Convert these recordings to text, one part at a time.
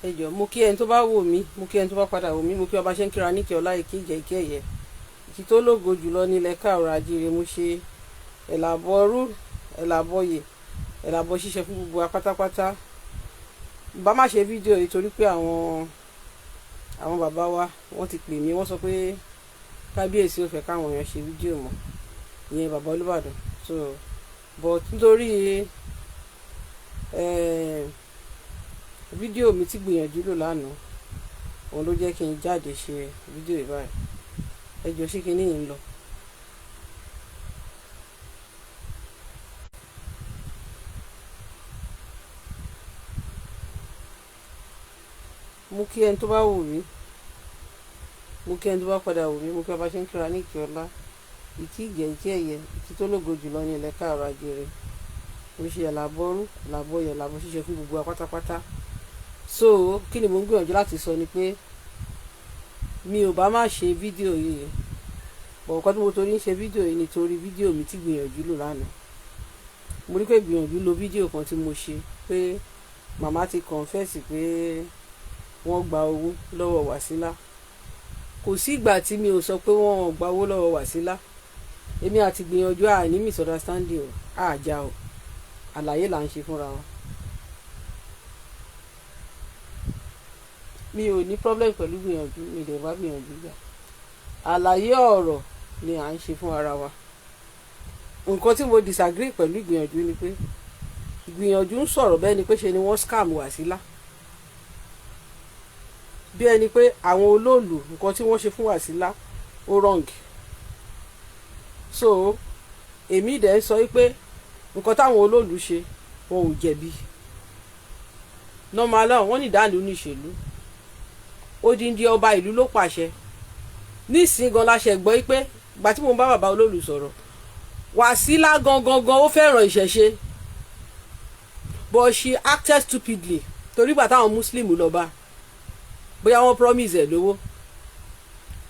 Ẹ jọ̀ọ́, mo kí ẹni tó bá wò mí, mo kí ẹni tó bá padà wò mí, mo kí ọba ṣe ń kíra ní kí ọlá, ìkí ìjẹ, ìkí ẹ̀yẹ, ìkí tó lógo jùlọ nílẹ̀ káàrọ̀ àjíire. Mo ṣe ẹ̀làbọ̀rú, ẹ̀làbọ̀yè, ẹ̀làbọ̀ ṣíṣe fún gbogbo wa pátápátá. Bá má ṣe fídíò yìí torí pé àwọn bàbá wa wọ́n ti pè mí, wọ́n sọ pé kábíyèsí ò fẹ́ káwọn èèyàn ṣe fídíò mọ́, ìyẹn bàbá Olúbàdàn. So but nítorí fídíò mi ti gbìyànjú lò lánàá, òun ló jẹ́ kí n jáde ṣe fídíò yìí báyìí. Ẹ jọ̀ọ́, ṣé kinní yìí ń lọ? Mo kí ẹni tó bá wò mí, mo kí ẹni tó bá padà wò mí, mo kí ọba ṣe ń kíra ní ìkí ọlá, ìkí ìgẹ̀, ìkí ẹ̀yẹ, ìkí tó lógo jùlọ ní ilẹ̀ káàrọ̀ àjíire. Mo ṣe ẹ̀làbọ̀rú, ẹ̀làbọ̀yè, ẹ̀làbọ̀ ṣíṣe fún gbogbo wa pátápátá. So kí ni mo ń gbìyànjú láti sọ ni pé mi ò bá má ṣe fídíò yìí bọ̀. Nǹkan tí mo torí ń ṣe fídíò yìí nítorí fídíò mi ti gbìyànjú lò lánàá. Mo rí pé gbìyànjú lo fídíò kan tí mo ṣe pé màmá ti confess pé wọ́n gba owó lọ́wọ́ Wàsílà. Kò sí ìgbà tí mi ò sọ pé wọ́n gba owó lọ́wọ́ Wàsílà. Èmi àti gbìyànjú à ní misunderstanding o, àjà o, àlàyé là ń ṣe fúnra wa. Mi ò ní problem pẹ̀lú gbìyànjú, mi lè bá gbìyànjú gbà. Àlàyé ọ̀rọ̀ ni à ń ṣe fún ara wa. Nǹkan tí mo disagree pẹ̀lú ìgbìyànjú ni pé ìgbìyànjú ń sọ̀rọ̀ bẹ́ẹ̀ ni pé ṣe ni wọ́n scam Wàsílà, bí ẹni pé àwọn olóòlù, nǹkan tí wọ́n ṣe fún Wàsílà ó wrong. So èmi dẹ̀ ń sọ pé nǹkan táwọn olóòlù ṣe, wọn ò jẹ̀bi. Normal, wọ́n ní ìdánù ní ìṣèlú. Odindi ọba ìlú ló pàṣẹ. Nísìnyí gan la ṣe gbọ́ pé ìgbà tí mo bá bàbá olóòlù sọ̀rọ̀, Wàsílà gangan gan ó fẹ́ràn ìṣẹ̀ṣe, but she acted stupidly torí ìgbà táwọn Muslim lọ bá, bóyá wọ́n promise ẹ̀ lówó.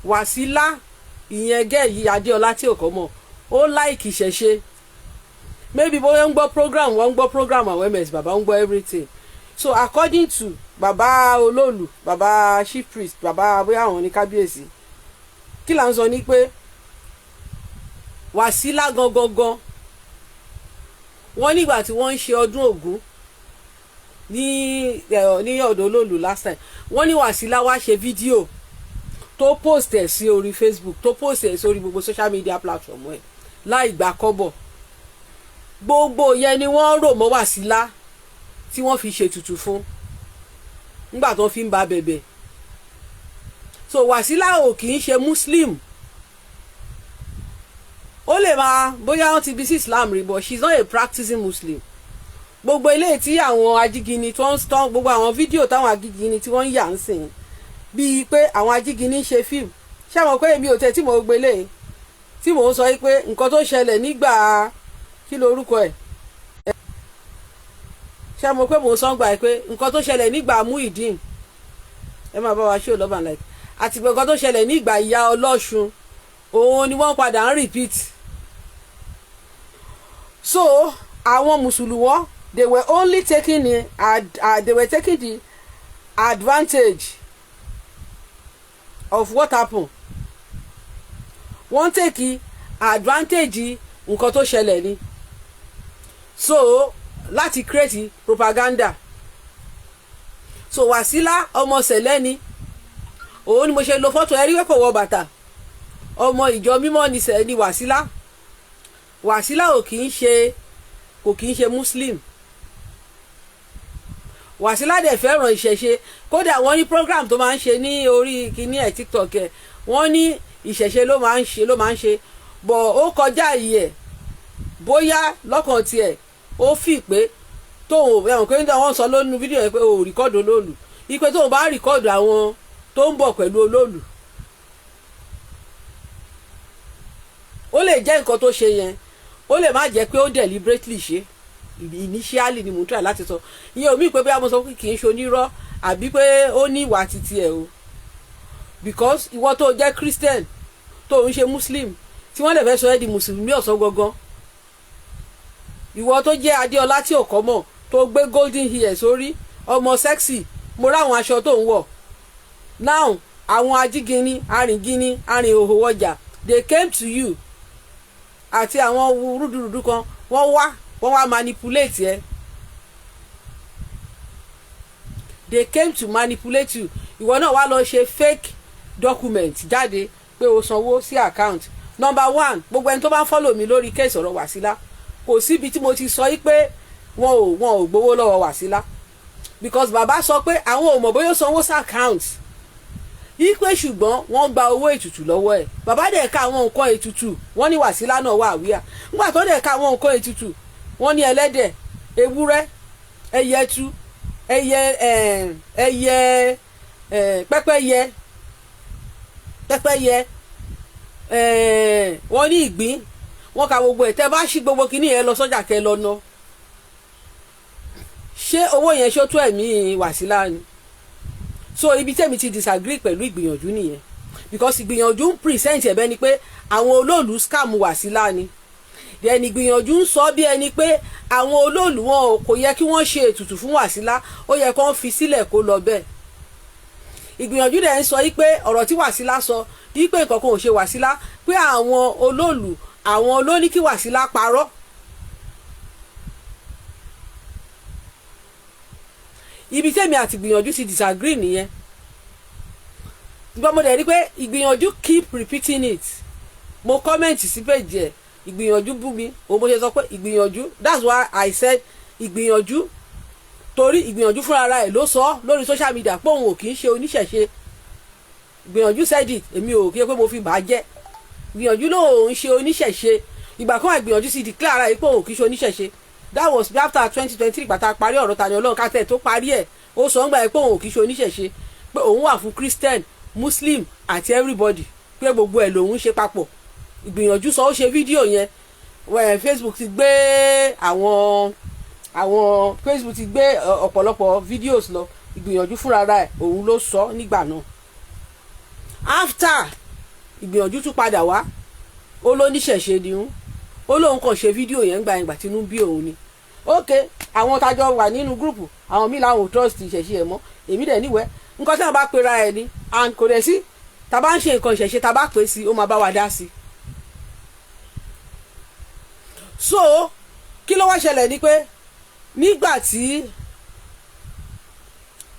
Wàsílà ìyẹn gẹ́ yìí, Adéọlá tí ò kọ́ mọ̀, ó like ìṣẹ̀ṣe. Maybe bóyá ń gbọ́ program, wọ́n ń gbọ́ program àwọn ms, bàbá ń gbọ́ everything. So according to bàbá olóòlù, bàbá chief priest, bàbá bóyá àwọn ní kábíyèsí, kí là ń sọ ní pé Wàsílà gangan gan, wọ́n nígbà tí wọ́n ń ṣe ọdún Ògún ní ọ̀dọ̀ olóòlù last time, wọ́n ní Wàsílà wá ṣe fídíò tó post ẹ̀ sí orí Facebook, tó post ẹ̀ sí orí gbogbo social media platform ẹ̀ láì gbà kọ́bọ̀. Gbogbo yẹn ni wọ́n rò mọ́ Wàsílà tí wọ́n fi ṣètùtù fún nígbà tó fi ń ba bẹ̀bẹ̀. So Wàsílà ò kì í ṣe Muslim. Ó lè máa bóyá wọ́n ti bí sí Islam rí, but she is not a practicing Muslim. Gbogbo ilé tí àwọn ajígini tí wọ́n ń tán, gbogbo àwọn fídíò táwọn ajígini tí wọ́n ń yà ń sìn, bíi pé àwọn ajígini ń ṣe fíìmù. Ṣé àwọn pé èmi ò tẹ tí mò ń gbélé tí mò ń sọ pé nǹkan tó ṣẹlẹ̀ nígbà, kí lorúkọ ẹ̀, ṣé mo pé mò ń sọ gbà pé nǹkan tó ṣẹlẹ̀ nígbà Muyideen, ẹ máa bá wa ṣe love and like, àti pé nǹkan tó ṣẹlẹ̀ nígbà ìyá Ọlọ́ṣun, òun ni wọ́n padà ń repeat. So àwọn mùsùlùmí, they were taking the advantage of what happened. Wọ́n take advantage nǹkan tó ṣẹlẹ̀ ni, so láti create propaganda. So Wàsílà ọmọ sẹ̀lẹ̀ ni. Òun ni mo ṣe lo fọ́tò ẹ rí pé kò wọ bàtà. Ọmọ ìjọ mímọ́ ni sẹ̀ ni Wàsílà. Wàsílà ò kì í ṣe, kò kì í ṣe Muslim. Wàsílà dẹ̀ fẹ́ràn ìṣẹ̀ṣe. Kódà wọ́n ní program tó máa ń ṣe ní orí kíní ẹ̀, TikTok ẹ̀, wọ́n ní ìṣẹ̀ṣe ló máa ń ṣe, ló máa ń ṣe bọ̀. Ó kọjá yìí ẹ̀, bóyá lọ́kàn tiẹ̀ ó fi pé tóun ẹ̀wọ̀n pé wọ́n sọ lónú fídíò yẹn pé ó record olóòlù, ipe tóun bá record àwọn tó ń bọ̀ pẹ̀lú olóòlù. Ó lè jẹ́ nǹkan tó ṣe yẹn, ó lè má jẹ́ pé ó deliberately ṣe initially ni mo ń try láti sọ. Ìyẹn omi pé bóyá mo sọ pé kì í ṣe onírọ́ àbí pé ó ní ìwà titi ẹ̀ o, because ìwọ tó jẹ́ Christian tó ń ṣe Muslim, tí wọ́n lè fẹ́ sọ ẹ́ di mùsùlùmí ọ̀sán gangan, ìwọ tó jẹ́ Adéọlá tí ò kọ́ mọ̀, tó gbé golden hair sórí, ọmọ sexy. Mo ráwọn aṣọ tó ń wọ̀ now. Àwọn ajígini, arìngini, arìnhòhò ọjà, they came to you, àti àwọn rúdurùdu kan, wọ́n wá manipulate ẹ. They came to manipulate you. Ìwọ náà wá lọ ṣe fake document jáde pé o sanwó sí account. Number one, gbogbo ẹni tó bá ń follow mi lórí case ọ̀rọ̀ Wàsílà, kò síbi tí mo ti sọ yí pé wọn ò gbowó lọ́wọ́ Wàsílà, because bàbá sọ pé àwọn ò mọ̀ bóyá ó sanwó sí account yí, pé ṣùgbọ́n wọ́n gba owó ètùtù lọ́wọ́ ẹ̀. Bàbá dẹ̀ ka àwọn nǹkan ètùtù, wọ́n ní Wàsílà náà wà wíyà. Nígbà tó dẹ̀ ka àwọn nǹkan ètùtù, wọ́n ní ẹlẹ́dẹ̀, ewúrẹ́, ẹyẹtu, ẹyẹ, ẹyẹ, pẹ́pẹ́yẹ, pẹ́pẹ́yẹ, wọ́n ní ìgbín. Wọ́n ka gbogbo ẹ̀. Tẹ́ bá ṣí gbogbo kinní yẹn lọ sọ́jà, kẹ́ lọ ná, ṣé owó yẹn ṣó tó ẹ̀mí Wàsílà ni? So ibi tẹ́mi ti disagree pẹ̀lú Ìgbìyànjú nìyẹn, because Ìgbìyànjú ń present ẹ̀ bẹ́ẹ̀ ni pé àwọn olóòlù scam Wàsílà ni. Then Ìgbìyànjú ń sọ bí ẹni pé àwọn olóòlù wọn kò yẹ kí wọ́n ṣe ètùtù fún Wàsílà, ó yẹ kó fi sílẹ̀ kó lọ bẹ́ẹ̀. Ìgbìyànjú dẹ̀ ń sọ yí pé ọ̀rọ̀ tí Wàsílà sọ yí pé nǹkan kan ò ṣe Wàsílà, pé àwọn olóòlù, àwọn ló ní kí Wàsílà parọ́. Ibi tẹ́mi àti Ìgbìyànjú ti disagree nìyẹn. Ìgbà mo dẹ̀ rí pé Ìgbìyànjú keep repeating it, mo comment sí page ẹ̀, Ìgbìyànjú bú mi. Òun mo ṣe sọ pé Ìgbìyànjú, that's why I said Ìgbìyànjú, torí Ìgbìyànjú fúnra ẹ̀ ló sọ lórí social media pé òun ò kì í ṣe oníṣẹ̀ṣe. Ìgbìyànjú said it, èmi ò kí pé mo fi bà á jẹ́. Ìgbìyànjú ló ń ṣe oníṣẹ̀ṣe. Ìgbà kan Ìgbìyànjú sì declare ara yìí pé òun kì í ṣe oníṣẹ̀ṣe. That was after 2023, ìgbà tá a parí ọ̀rọ̀ Tani Olohun kátẹ́ tó parí ẹ̀. Ó sọ ń gbà pé òun kì í ṣe oníṣẹ̀ṣe, pé òun wà fún Christian, Muslim àti everybody, pé gbogbo ẹ̀ lòun ṣe papọ̀. Ìgbìyànjú sọ, ó ṣe fídíò yẹn. Facebook ti gbé àwọn Facebook ti gbé ọ̀pọ̀lọpọ̀ videos lọ. Ìgbìyànjú fúnra ẹ̀, òun ló sọ nígbà náà. After, Ìgbìyànjú tún padà wá, ó ló níṣẹ̀ṣe ni ń ó lóun kàn ṣe fídíò yẹn gbà yẹn gbà tínú bí òun ni. Ok, àwọn tájọ wà nínú group, àwọn míì làwọn ò trust ìṣẹ̀ṣe ẹ̀ mọ́. Èmi dẹ̀ níwẹ̀ẹ́ nǹkan tí wọ́n bá pera ẹ̀ ni, and kò dẹ̀ sí tá bá ń ṣe nǹkan ìṣẹ̀ṣe, tá bá pè sí, ó máa bá wa dá sí. So kí ló wá ṣẹlẹ̀ ni pé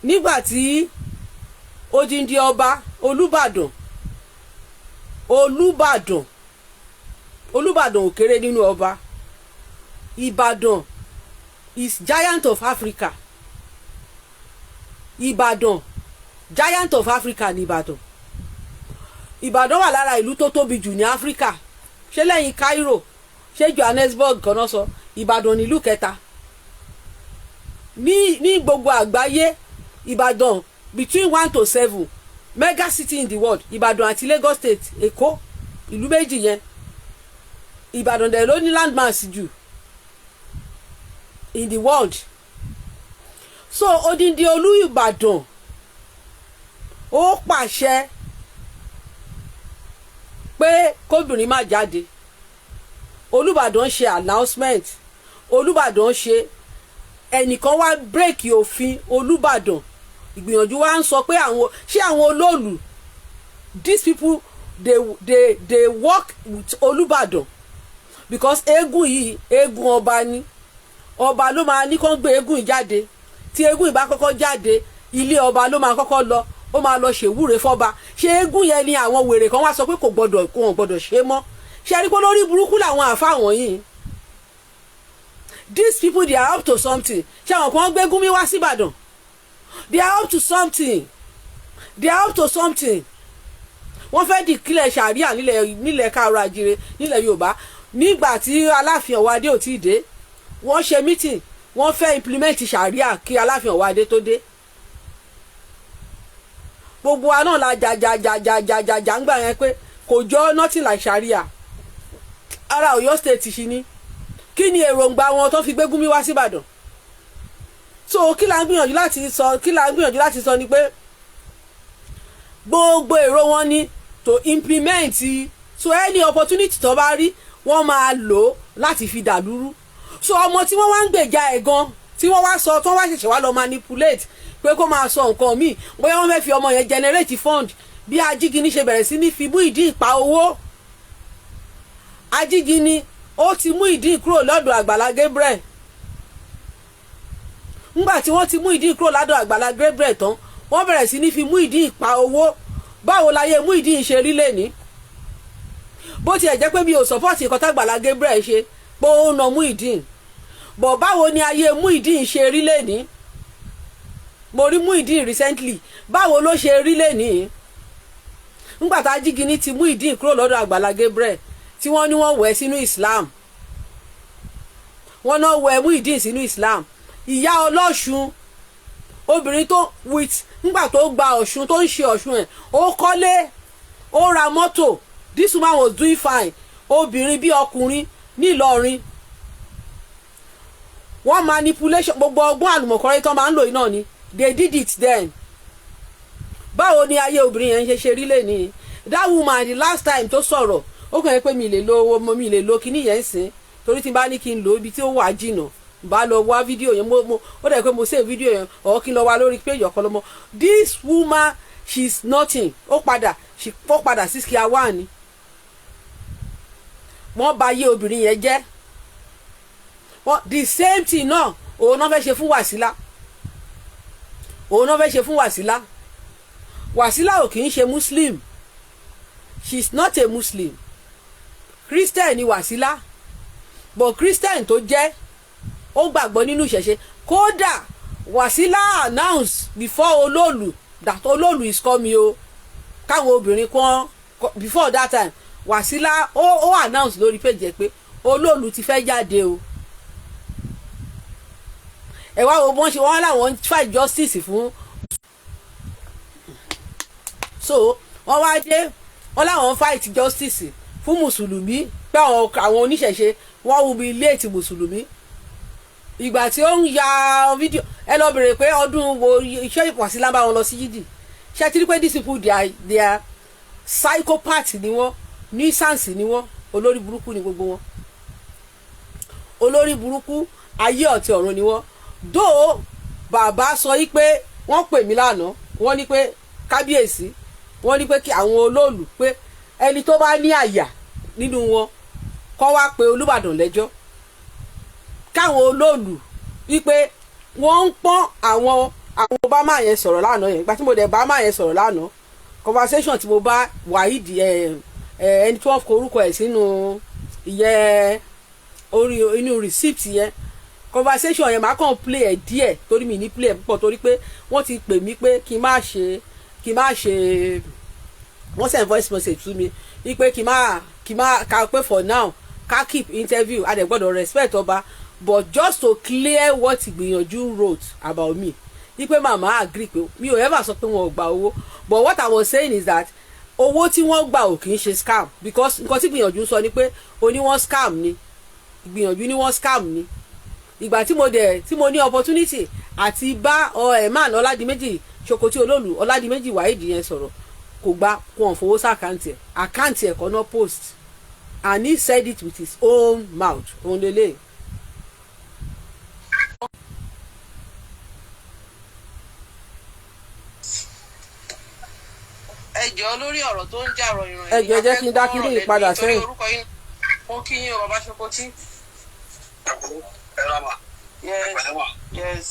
nígbà tí odindi ọba Olúbàdàn, Olúbàdàn, Olúbàdàn ò kéré nínú ọba. Ìbàdàn is giant of Africa. Ìbàdàn, giant of Africa ní Ìbàdàn. Ìbàdàn wà lára ìlú tó tóbi jù ní Africa. Ṣé lẹ́yìn Cairo, ṣé Johannesburg kan náà sọ, Ìbàdàn nílùú kẹta ní gbogbo àgbáyé. Ìbàdàn, between 1 to 7 mega city in the world, Ìbàdàn àti Lagos State, Èkó, ìlú méjì yẹn. Ìbàdàn dẹ̀ ló ní landmass jù in the world. So odindi Olú Ìbàdàn, ó pàṣẹ pé kóbìnrin má jáde. Olúbàdàn ṣe announcement, Olúbàdàn ṣe, ẹnìkan wá break òfin Olúbàdàn. Ìgbìyànjú wa ń sọ pé àwọn ṣé àwọn olóòlù, these people, they work with Olúbàdàn, because eégún yìí, eégún ọba ni. Ọba ló máa ní kán gbé eégún yìí jáde. Tí eégún yìí bá kọ́kọ́ jáde, ilé ọba ló máa kọ́kọ́ lọ, ó máa lọ ṣèwúre fọ́ba. Ṣé eégún yẹn ni àwọn wèrè kan wá sọ pé kò gbọ́dọ̀ ṣe mọ́? Ṣe rí pé lórí burúkú làwọn àáfàá wọ̀nyí? These people, they are up to something. Ṣé àwọn kan gbé Gúnmi wá síbàdàn? They are up to something, they are up to something. Wọ́n fẹ́ declare sharia nílẹ̀ káàárọ̀ àjíire, nílẹ̀ Yorùbá. Nígbà tí Aláàfin Ọ̀wádé ò tí ì dé, wọ́n ṣe meeting, wọ́n fẹ́ implement sharia kí Aláàfin Ọ̀wádé tó dé. Gbogbo wa náà la jà jà jà jà jà jà jà ń gbà yẹn pé kò jọ, nothing like sharia. Ara Ọ̀yọ́ State ṣì ni. Kí ni èròǹgbà wọn tó fi gbé Gúnmi wá síbàdàn? So kí la ń gbìyànjú láti sọ? Kí la ń gbìyànjú láti sọ ni pé gbogbo èrò wọn ni to implement. So any opportunity tó bá rí, wọ́n máa lò ó láti fi dàlúrú. So ọmọ tí wọ́n wá ń gbèjà ẹ̀ gan, tí wọ́n wá sọ, tí wọ́n wá ṣẹ̀ṣẹ̀ wá lọ manipulate Pé kó máa sọ nǹkan míì, bóyá wọ́n fẹ́ fi ọmọ yẹn generate fund. Bí Ajígini ṣe bẹ̀rẹ̀ sí ní fi Muyideen pa owó, Ajígini ó ti Muyideen kúrò lọ́dọ̀ Àgbàlá Gabriel. Ńgbà tí wọ́n ti Muyideen kúrò lọ́dọ̀ Àgbàlá Gabriel tán, wọ́n bẹ̀rẹ̀ sí ní fi Muyideen pa owó. Báwo láyé Muyideen ṣe rí lẹ́ni? Bó tiẹ̀ jẹ́ pé mi ò support nǹkan tágbàlá Gabriel ṣe, pé ó na Muyideen bọ̀, báwo ni ayé Muyideen ṣe rí lẹ́ni? Mo rí Muyideen recently, báwo ló ṣe rí lẹ́ni ńgbà tá Ajígini ti Muyideen kúrò lọ́dọ̀ Àgbàlá Gabriel, tí wọ́n ní wọ́n wẹ̀ sínú Islam, wọ́n náà wẹ̀ Muyideen sínú Islam? Ìyá ọlọ́ṣun, obìnrin tó with ńgbà tó gba Ọ̀ṣun, tó ń ṣe Ọ̀ṣun ẹ̀, ó kọ́lé, ó ra mọ́tò. This woman was doing fine. Obìnrin bí ọkùnrin nílọrin, wọ́n manipulation, gbogbo ọgbọ́n àlùmọ̀kọ́rẹ́ tó máa ń lò yìí náà ni. They did it then. Báwo ni ayé obìnrin yẹn ṣe ṣe rí lẹ́ni? That woman, the last time tó sọ̀rọ̀, ó kàn yẹn pé mi lè lo owó, mi lè lo kíní yẹn ń sìn, torí tí n bá ní kí n lò, ibi tí ó wà jìnnà, bá lọ wá fídíò yẹn. Mo ó dẹ̀ pé mo save fídíò yẹn ọ̀, kí n lọ wá lórí page ọ̀kan lọ́mọ. This woman, she's nothing. Ó padà, ó padà sí square one ni. Wọ́n bà ayé obìnrin yẹn jẹ́. Wọ́n the same thing náà, òun náà fẹ́ ṣe fún Wàsílà, òun náà fẹ́ ṣe fún Wàsílà. Wàsílà ò kì í ṣe Muslim. She is not a Muslim. Christian ni Wàsílà, but Christian tó jẹ́, ó gbàgbọ́ nínú ìṣẹ̀ṣe. Kódà Wàsílà announce before Olóòlù that Olóòlù is coming o, káwọn obìnrin kan. Before that time, Wàsílà ó announce lórí page ẹ pé Olóòlù ti fẹ́ jáde o. Ẹ wá wo bọ́n ṣe wọ́n láwọn ń fight justice fún. So wọ́n wá dé, wọ́n láwọn ń fight justice fún mùsùlùmí, pé àwọn oníṣẹ̀ṣe wọ́n humiliate mùsùlùmí. Ìgbà tí ó ń ya fídíò, ẹ lọ bèrè pé ọdún wo iṣẹ́ Wàsílà bá wọn lọ sí yídì. Ṣe ti rí pé these people, they are psychopath ni wọ́n, nuisance ni wọ́n, olórí burúkú ni gbogbo wọn, olórí burúkú ayé ọ̀tí ọ̀run ni wọ́n. Dó bàbá sọ yí pé wọ́n pè mí lánàá, wọ́n ní pé kábíyèsí, wọ́n ní pé kí àwọn olóòlù, pé ẹni tó bá ní àyà nínú wọn kó wá pe Olúbàdàn lẹ́jọ́, káwọn olóòlù wípé wọ́n ń pọ́n àwọn. Bá máa yẹn sọ̀rọ̀ lánàá yẹn, ìgbà tí mo dẹ̀ bá máa yẹn sọ̀rọ̀ lánàá, conversation tí mo bá Waheed ẹ ẹ ẹni tí wọ́n kọ orúkọ ẹ̀ sínú ìyẹn orí inú receipt yẹn, conversation yẹn, màá kàn play ẹ̀ díẹ̀, torí mi ní play ẹ̀ púpọ̀, torí pé wọ́n ti pè mí pé kí n má ṣe. Wọ́n send voice message to mi wípé kí n má ká pé for now, ká keep interview, a dẹ̀ gbọ́dọ̀ respect ọba, but just to clear what Ìgbìyànjú wrote about me, wípé màmá agree pé mi ò ever sọ pé wọn ò gba owó. But what I was saying is that owó tí wọ́n gbà ò kì í ṣe scam, because nǹkan tí Ìgbìyànjú sọ ni pé oní wọ́n scam ni. Ìgbìyànjú ni wọ́n scam ni. Ìgbà tí mo dẹ̀ tí mo ní opportunity àti bá ẹ̀ man Ọládìméjì Ṣòkòtì Olóòlù, Ọládìméjì Wáídì yẹn sọ̀rọ̀, kò gba, kò hàn fowó sí account ẹ̀. Account ẹ̀ kọ́ náà post, and he said it with his own mouth. Òun lélẹ̀. Ẹ jọ̀ọ́, lórí ọ̀rọ̀ tó ń jà ròyìnròyìn. Ẹ jọ̀ọ́, jẹ́ kí n dá kínní yìí padà sẹ́yìn. Orúkọ yín, mo kí yín o, bàbá Ṣokotí. Ẹ ra mà. Yes. Pẹ̀lẹ́ mà. Yes.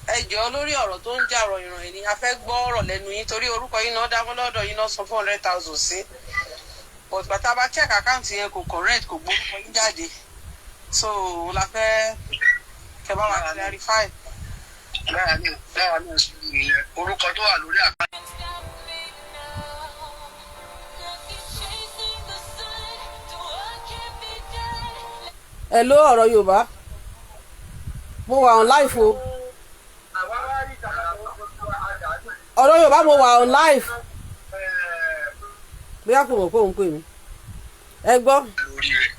Ẹ jọ̀ọ́, lórí ọ̀rọ̀ tó ń jà ròyìnròyìn ni a fẹ́ gbọ́ ọ̀rọ̀ lẹ́nu yín, torí orúkọ yín náà dáwọ́ lọ́dọ̀ yín náà san 400,000 sí, but bàtà bá check account yẹn, kò correct, kò gbórúkọ yín jáde, so la fẹ́ kẹ́ bá wa clarify. Lára náà sí ìyẹn orúkọ tó wà lórí account. Stop me now. Chasing the sun, do I can't be dead. Ẹ ló ọ̀rọ̀ Yorùbá, mo wà on live o. Ọ̀rọ̀ Yorùbá, mo wà on live. Bóyá kò mọ̀ pé òun pè mí, ẹ gbọ́. Lórí rẹ̀.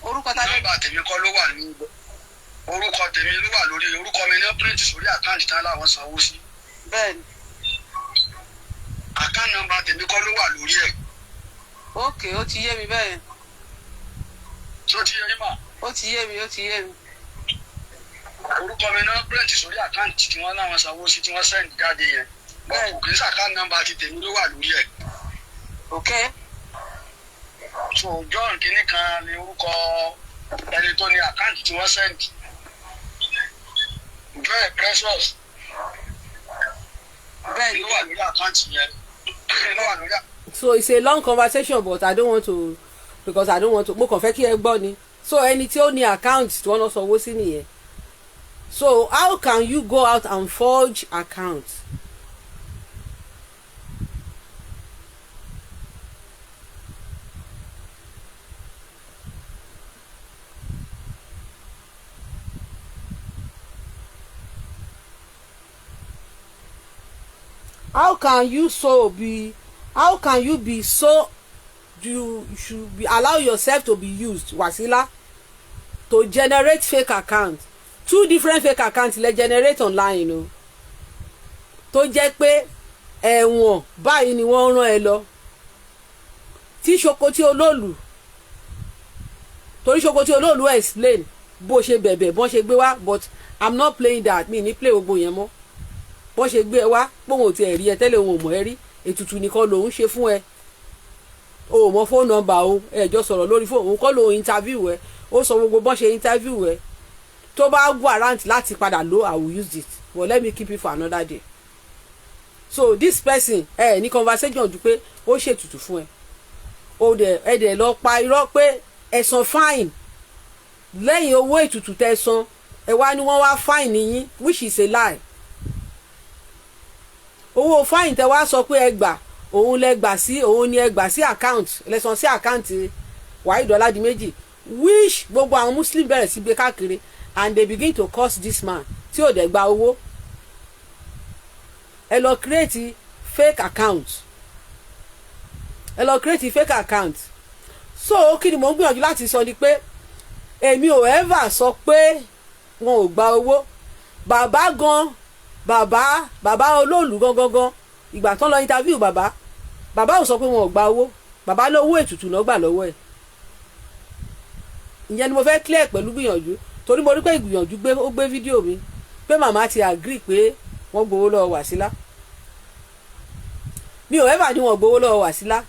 Orúkọ ta ló Nọ́mbà tèmi kọ́ ló wà ní, orúkọ tèmi ló wà lórí, orúkọ mi ní print sórí account tán láwọn sanwó sí. Bẹ́ẹ̀ ni. Account number tèmi kọ́ ló wà lórí ẹ̀. Ok, ó ti yé mi bẹ́ẹ̀. Tó ti yé yín mà? Ó ti yé mi, ó ti yé mi. Orúkọ mi náà print sórí account tí wọ́n láwọn sanwó sí, tí wọ́n send jáde yẹn. Bọ́ọ̀kù kì í ṣ'account number ti tèmi ló wà lórí ẹ̀. So John kìíní kan ni orúkọ ẹni tó ní account tí wọ́n send. Joy Precious Bẹ́ẹ̀ ló wà lórí account yẹn, ló wà lórí. So it's a long conversation, but I don't want to, because I don't want to, mo kàn fẹ́ kí ẹ gbọ́ ni. So ẹni tí ó ní account tí wọ́n lọ sanwó sí nìyẹn. So how can you go out and forge account? How can you so be, how can you be so, you should be allow yourself to be used, Wasila, to generate fake account? Two different fake accounts lẹ generate online o, tó jẹ́ pé ẹ̀wọ̀n báyìí ni wọ́n rán ẹ lọ, tí Ṣokotí Olóòlù, torí Ṣokotí Olóòlù explain bó ṣe bẹ̀bẹ̀, bọ́n ṣe gbé wá. But I'm not playing that. Mi ní play gbogbo yẹn mọ́. Bọ́n ṣe gbé ẹ wá, póun ò tiẹ̀ rí ẹ tẹ́lẹ̀, òun ò mọ̀ ẹ́ rí, ètùtù nìkan lòun ṣe fún ẹ, o ò mọ phone number o, ẹ jọ sọ̀rọ̀ lórí fóònù, òun kọ́ lòun interview ẹ. Ó sọ gbogbo bọ́n ṣe interview ẹ. Tó bá warrant láti padà lo, I will use it, but let me keep it for another day. So this person, ẹ ní conversation ju pé ó ṣètùtù fún ẹ, o dẹ̀ ẹ dẹ̀ lọ pa irọ́ pé ẹ san fine lẹ́yìn owó ètùtù tẹ́ san. Ẹ wá ní wọ́n wá fine yín, which is a lie. Owó fine tẹ́ wá sọ pé ẹ gbà, òun lẹ gbà sí, òun ni ẹ gbà sí account, lẹ san sí account Waheed Ọládìméjì, which gbogbo àwọn Muslim bẹ̀rẹ̀ sí gbé káàkiri, and they begin to curse this man tí ò dẹ̀ gba owó. Ẹ lọ create fake account, ẹ lọ create fake account. So kí ni mò ń gbìyànjú láti sọ ni pé èmi ò ever sọ pé wọn ò gba owó. Bàbá gan, bàbá Olóòlù gan gan gan, ìgbà tán lọ interview bàbá, bàbá ò sọ pé wọn ò gba owó. Bàbá lówó ètùtù náà gbà lọ́wọ́ ẹ̀. Ìyẹn ni mo fẹ́ clear pẹ̀lú gbìyànjú, torí mo rí pé ìgbìyànjú gbé, ó gbé fídíò mi pé màmá ti agree pé wọ́n gbowó lọ́wọ́ Wàsílà. Mi ò ever ní wọ́n gbowó lọ́wọ́ Wàsílà.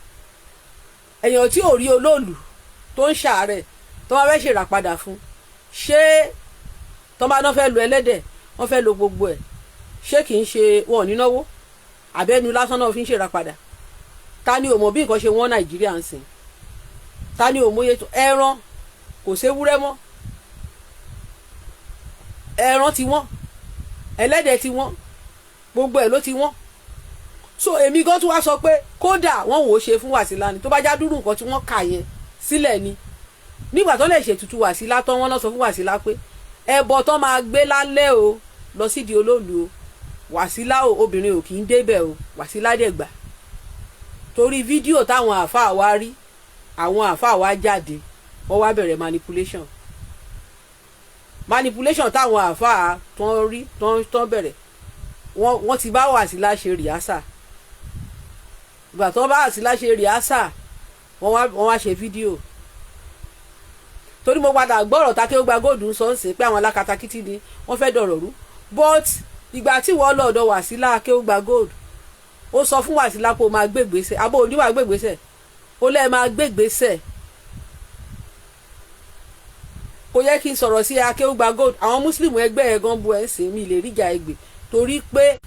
Èèyàn tí ò rí Olóòlù tó ń ṣàárẹ̀, tó bá fẹ́ ṣèràpadà fún, ṣé tó bá náà fẹ́ lo ẹlẹ́dẹ̀, wọ́n fẹ́ lo gbogbo ẹ̀, ṣé kì í ṣe wọn ò ní náwó àbẹ́nu lásán náà fi ń ṣèràpadà? Ta ni ò mọ̀ bí nǹkan ṣe wọ́n Nàìjíríà ń sìn? Ta ni ò mọye ẹran? Kò séwúrẹ́ mọ́, ẹran ti wọ́n, ẹlẹ́dẹ̀ ti wọ́n, gbogbo ẹ̀ ló ti wọ́n. So èmi gan tún wá sọ pé kódà wọ́n wò ó ṣe fún Wàsílà ni, tó bá já dúró nǹkan tí wọ́n kà yẹn sílẹ̀ ni. Nígbà tó lè ṣètùtù Wàsílà tán, wọ́n lọ sọ fún Wàsílà pé ẹbọ tán máa gbé lálẹ́ o lọ sídìí Olóòlù o, Wàsílà o, obìnrin ò kì í débẹ̀ o. Wàsílà dẹ̀ gbà, torí fídíò táwọn àáfàá wa rí, àwọn àáfàá wa jáde, wọ́n wá bẹ̀rẹ̀ manipulation. Manipulation táwọn àáfàá tán rí tán bẹ̀rẹ̀, wọ́n ti bá Wàsílà ṣe rehearsal. Ìgbà tó bá Wàsílà ṣe rehearsal, wọ́n wá ṣe fídíò, torí mo padà gbọ́rọ̀ ta kí ó gba góòdù ń sọ ń sìn pé àwọn alákatakítí ni wọ́n fẹ́ dọ̀rọ̀ rú. But ìgbà tí wọ́n lọ ọ̀dọ̀ Wàsílà kí ó gba góòdù, ó sọ fún Wàsílà pé ó máa gbégbèsè abó oníwà gbégbèsè, ó lẹ́ẹ̀ máa gbégbèsè. Kò yẹ kí n sọ̀rọ̀ sí Akéwùgbà Gold. Àwọn Muslim ẹgbẹ́ ẹ̀ gan bu ẹ̀ ń sìn mí lè ríjà ẹgbẹ́, torí pé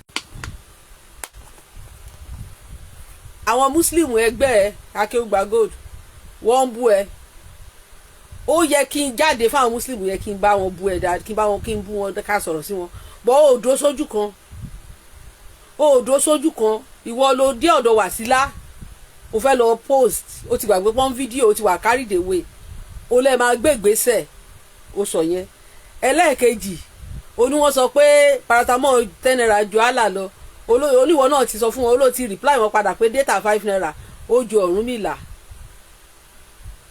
àwọn Muslim ẹgbẹ́ ẹ̀ Akéwùgbà Gold wọ́n ń bú ẹ. Ó yẹ kí n jáde fáwọn Muslim, yẹ kí n bá wọn bú ẹ dáa, kí n bá wọn, kí n bú wọn, ká sọ̀rọ̀ sí wọn bọ́. Ó dúró sójú kan, ó dúró sójú kan. Ìwọ ló dé ọ̀dọ̀ Wàsílà, ó fẹ́ lọ post, ó ti gbàgbé pọ́n fídíò, ó ti wà carried away, ó lẹ́ẹ̀ máa gbé ìgbésẹ̀, ó sọ yẹn. Ẹlẹ́ẹ̀kejì, ó ní wọ́n sọ pé paracetamol 10 naira ju àlà lọ. Oníwọ̀ náà ti sọ fún wọn, ó ló ti reply wọn padà pé data 5 naira ó ju Ọ̀rúnmìlà.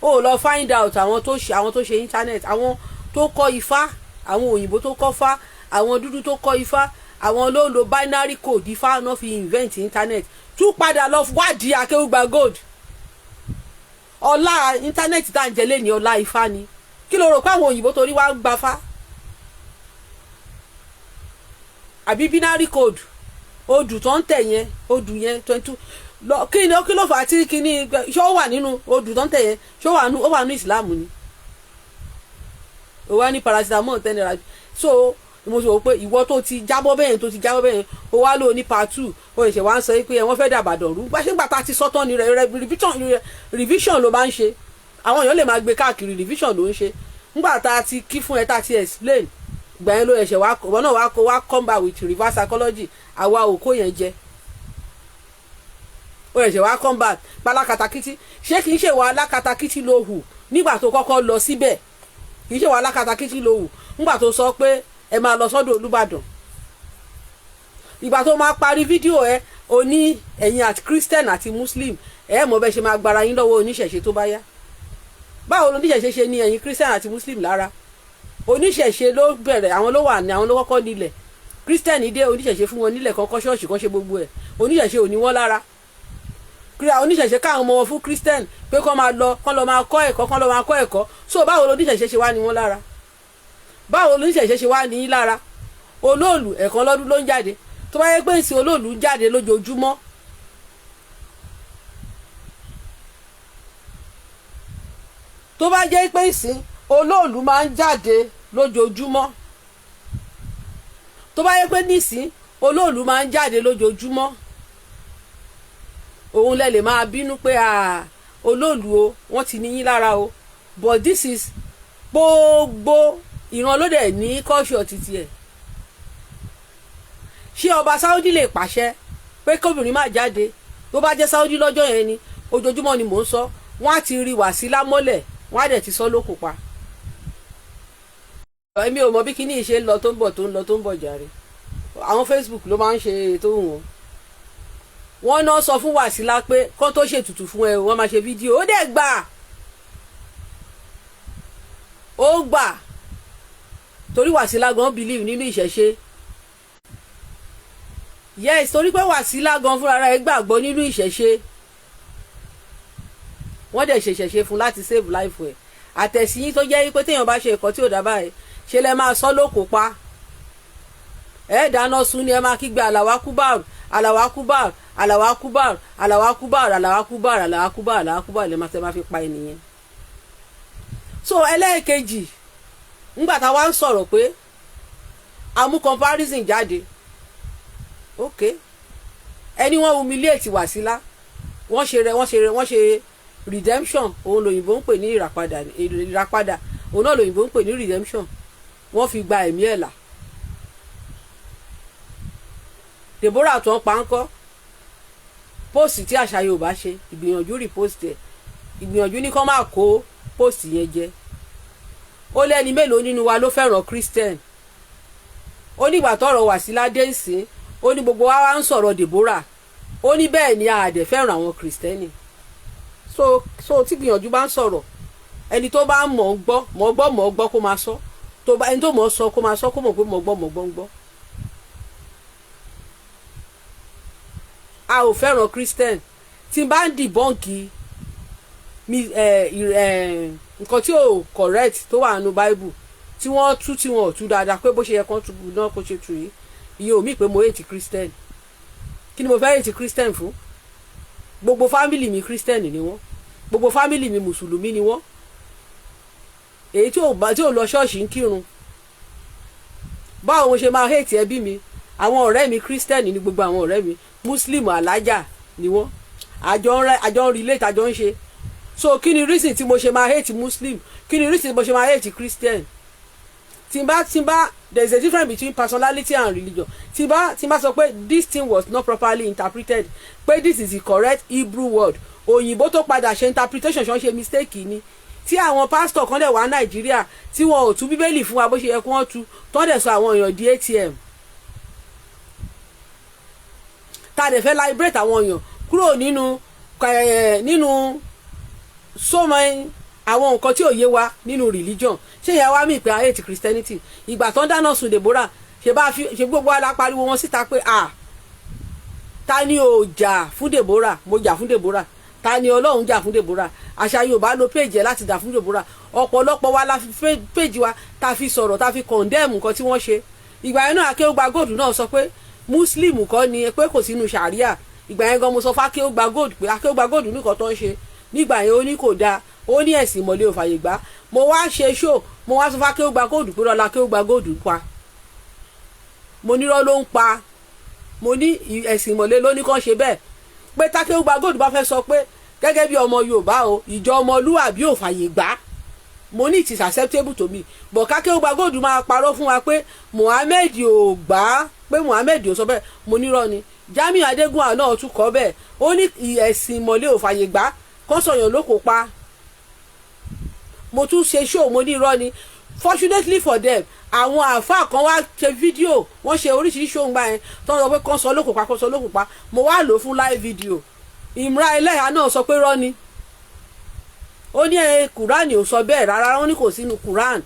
Ó lọ find out àwọn tó ṣe internet, àwọn tó kọ́ ifá, àwọn òyìnbó tó kọ́ fá, àwọn dúdú tó kọ́ ifá, àwọn ló lo binary code ifá náà fi invent internet. Tún padà lọ wádìí Akéwùgbà Gold. Ọlá internet tá à ń jẹ lé ní ọlá ifá ni. Kí ló rò pé àwọn òyìnbó torí wá ń gbafá? Àbí binary code, odù tó ń tẹ̀ yẹn, odù yẹn 22 lọ. Kí ni, kí ló fà á tí kí ni? Ṣé ó wà nínú odù tó ń tẹ̀ yẹn? Ṣé ó wà nínú ìsìlámù ni? Ó wá ní paracetamol 10 naira. So mo sọ pé ìwọ tó ti jábọ́ bẹ́yẹn, tó ti jábọ́ bẹ́yẹn, ó wá lò ní part two, ó ṣẹ̀ṣẹ̀ wá ń sọ pé wọ́n fẹ́ dàbàdàn rú. Bá ṣe ń gbà tá a ti sọ́tọ́ ni rẹ̀, revision ló máa ń ṣe. Àwọn èèyàn lè máa gbé káàkiri, revision ló ń ṣe. Ńgbà tá a ti kí fún ẹ, tá a ti explain, gbà yẹn ló ẹ̀ṣẹ̀ wá, ìwọ náà wá kó wá come back with reverse psychology. Àwa ò kó yẹn jẹ. Ó ẹ̀ṣẹ̀ wá come back pálákatakítí. Ṣé kìí ṣe wà alákatakítí ló hù nígbà tó kọ́kọ́ lọ síbẹ̀? Kìí ṣe wà alákatakítí ló hù nígbà tó sọ pé ẹ máa lọ sọ́dọ̀ Olúbàdàn? Ìgbà tó máa parí fídíò ẹ, o ní ẹ̀yin àti Christian àti Muslim, ẹ mọ̀ bẹ́ẹ̀ ṣe máa gbára yín lọ́wọ́ oníṣẹ̀ṣe tó bá yá. Báwo lóníṣẹ̀ṣe ṣe ní ẹ̀yin Christian àti Muslim lára? Oníṣẹ̀ṣe ló bẹ̀rẹ̀, àwọn ló wà ní, àwọn ló kọ́kọ́ nílẹ̀. Christian dé, oníṣẹ̀ṣe fún wọn nílẹ̀, kọ́kọ́ ṣọ́ọ̀ṣì kan, ṣe gbogbo ẹ̀. Oníṣẹ̀ṣe ò ní wọ́n lára. Oníṣẹ̀ṣe káwọn ọmọ wọn fún Christian pé kọ́ máa lọ, kọ́ lọ máa kọ́ ẹ̀kọ́, kọ́ lọ máa kọ́ ẹ̀kọ́. So báwo lóníṣẹ̀ṣe ṣe wá ní wọ́n lára? Báwo lóníṣẹ̀ṣe ṣe wá ní í lára? Olóòlù, ẹ̀kan lọ́dún ló ń jáde. Tó bá yẹ pé ìsìn olóòlù ń jáde lójoojúmọ́, tó bá jẹ́ pé ìsìn olóòlù máa ń jáde lójoojúmọ́, tó bá yẹ pé nísìn olóòlù máa ń jáde lójoojúmọ́, òun lẹ lè máa bínú pé olóòlù o, wọ́n ti ní yín lára o. But this is gbogbo ìran ló dẹ̀ ní culture títí ẹ̀. Ṣé ọba Saudi lè pàṣẹ pé kóbìnrin má jáde? Tó bá jẹ́ Saudi lọ́jọ́ yẹn ni, ojoojúmọ́ ni mò ń sọ, wọ́n á ti rí Wàsílà mọ́lẹ̀, wọ́n á dẹ̀ ti sọ lókùn pa. Èmi ò mọ bí kíní ṣe ń lọ, tó ń bọ̀, tó ń lọ, tó ń bọ̀ jàre. Àwọn Facebook ló máa ń ṣe ètò wọn. Wọ́n náà sọ fún Wàsílà pé kó tó ṣètùtù fún ẹ, wọ́n máa ṣe fídíò. Ó dẹ̀ gbà, ó gbà, torí Wàsílà gan believe nínú ìṣẹ̀ṣe. Yes, torí pé Wàsílà gan fúnra rẹ̀ gbàgbọ́ nínú ìṣẹ̀ṣe, wọ́n dẹ̀ ṣe ìṣẹ̀ṣe fún láti save life ẹ̀. Àtẹ̀síyín tó jẹ́ pé téèyàn bá ṣe ẹ̀kọ́ tí ò dá báyìí, ṣe lẹ máa sọ lóko pa, ẹ dáná sun ni, ẹ máa kígbe àlàwà kúbàrù, àlàwà kúbàrù, àlàwà kúbàrù, àlàwà kúbàrù, àlàwà kúbàrù, àlàwà kúbàrù, àlàwà kúbàrù, lè máa tẹ́ máa fi pa ènìyàn. So ẹlẹ́ẹ̀kejì, ńgbà tá a wá ń sọ̀rọ̀ pé a mú comparison jáde, ok, ẹni wọ́n humiliate Wàsílà, wọ́n ṣe rẹ, wọ́n ṣe rẹ, wọ́n ṣe redemption. Òun lòyìnbó ń pè ní ìràpadà. Ìràpadà, òun náà lòyìnbó ń pè ní redemption. Wọ́n fi gba ẹ̀mí ẹ̀ là. Deborah tó ń pa ń kọ́ post tí àṣà Yorùbá ṣe, ìgbìyànjú repost ẹ̀. Ìgbìyànjú ní kọ́ máa kó post yẹn jẹ. Ó lẹ́ni mélòó nínú wa ló fẹ́ràn Christian? Ó nígbà tọ́rọ̀ Wàsílà dé ìsín, ó ní gbogbo wa wá ń sọ̀rọ̀ Deborah. Ó ní bẹ́ẹ̀ ni, a dẹ̀ fẹ́ràn àwọn Kristẹni. So tí gbìyànjú bá ń sọ̀rọ̀, ẹni tó bá mọ̀ ọ́ gbọ́, mọ̀ ọ́ gbọ́, mọ̀ ọ́ gbọ́, kó máa sọ. Tó bá ẹni tó mọ̀ ọ́ sọ, kó máa sọ, kó mọ̀ pé mọ̀ ọ́ gbọ́, mọ̀ ọ́ gbọ́ ń gbọ́. A ò fẹ́ràn Christian. Tí n bá ń debunk mi nǹkan tí ò correct tó wà nínú Bible, tí wọ́n tú, tí wọ́n ò tú dáadáa, pé bó ṣe yẹ kán tú náà kó ṣe tú yìí, iye ò mí pé mo hate Christian. Kí ni mo fẹ́ hate Christian fún? Gbogbo family mi, Christian ni wọ́n. Gbogbo family mi, mùsùlùmí ni wọ́n. Èyí tí ò bá tí ò lọ ṣọ́ọ̀ṣì ń kírun. Báwo mo ṣe máa hate ẹbí mi? Àwọn ọ̀rẹ́ mi, Christian ni gbogbo àwọn ọ̀rẹ́ mi. Muslim alájà ni wọ́n. Àjọ ń relate, àjọ ń ṣe. So kí ni reason tí mo ṣe máa hate Muslim? Kí ni reason tí mo ṣe máa hate Christian? Tí n bá there is a difference between personality and religion. Tí n bá sọ pé this thing was not properly interpreted, pé this is the correct Hebrew word, òyìnbó tó padà ṣe interpretation ṣan ṣe mistake ni. Tí àwọn pastor kan dẹ̀ wá Nàìjíríà, tí wọn ò tú Bíbélì fún wa bó ṣe yẹ kí wọ́n tú, tó dẹ̀ sọ àwọn èèyàn di ATM, tá a dẹ̀ fẹ́ liberate àwọn èèyàn kúrò nínú so many àwọn nǹkan tí ò yé wa nínú religion, ṣé ìyá wa mí pé ayé ti Christianity? Ìgbà tó ń dáná sun Deborah, ṣe bá fi ṣe gbogbo wa pariwo wọn síta pé, à ta ni ò jà fún Deborah? Mo jà fún Deborah. Ta ni Ọlọ́run jà fún Deborah? Àṣà Yorùbá lo péjì ẹ̀ láti jà fún Deborah. Ọ̀pọ̀lọpọ̀ wa la fi péjì wa ta fi sọ̀rọ̀, ta fi condemn nǹkan tí wọ́n ṣe. Ìgbà yẹn náà, Akéwùgbà Gold náà sọ pé Muslim kọ́ ni, pé kò sínú sàríà. Ìgbà yẹn gan, mo sọ fún Akéwùgbà Gold pé Akéwùgbà Gold nìkan tó ń ṣe nígbà yẹn, ó ní kò dáa, ó ní ẹ̀sìn ìmọ̀le ò fàyè gbà. Mo wá ṣe show, mo wá sọ fún Akéwùgbà Gold pé lọ́la Akéwùgbà Gold pa. Mo nírọ́ ló ń pa. Mo ní ẹ̀sìn ìmọ̀le ló ní kàn ṣe bẹ́ẹ̀, pé tákéwùgbà Gold bá fẹ́ sọ pé gẹ́gẹ́ bí ọmọ Yorùbá o, ìjọ ọmọlúwàbí ò fàyè gbà, mo ní it is acceptable to me, but kákéwùgbà Gold máa parọ́ fún wa pé Muhammed ò gbà á, pé Muhammed ò sọ bẹ́ẹ̀, mo nírọ́ ni. Jamiu Adégúnwà náà tún kọ́ bẹ́ẹ̀, ó ní ẹ̀sìn ìmọ̀le ò fàyè gbà kán sọ̀yàn ló kó pa. Mo tún ṣe show, mo ní irọ́ ni. Fortunately for them, àwọn àáfàá kan wá ṣe fídíò, wọ́n ṣe oríṣiríṣi ohun gbà yẹn tó ń sọ pé kán sọ lóko pa, kán sọ lóko pa. Mo wá lò fún live video. Ìmúra ẹlẹ́yà náà sọ pé rọ́ ni. Ó ní ẹ Quran ò sọ bẹ́ẹ̀ rárá. Ó ní kò sínú Quran,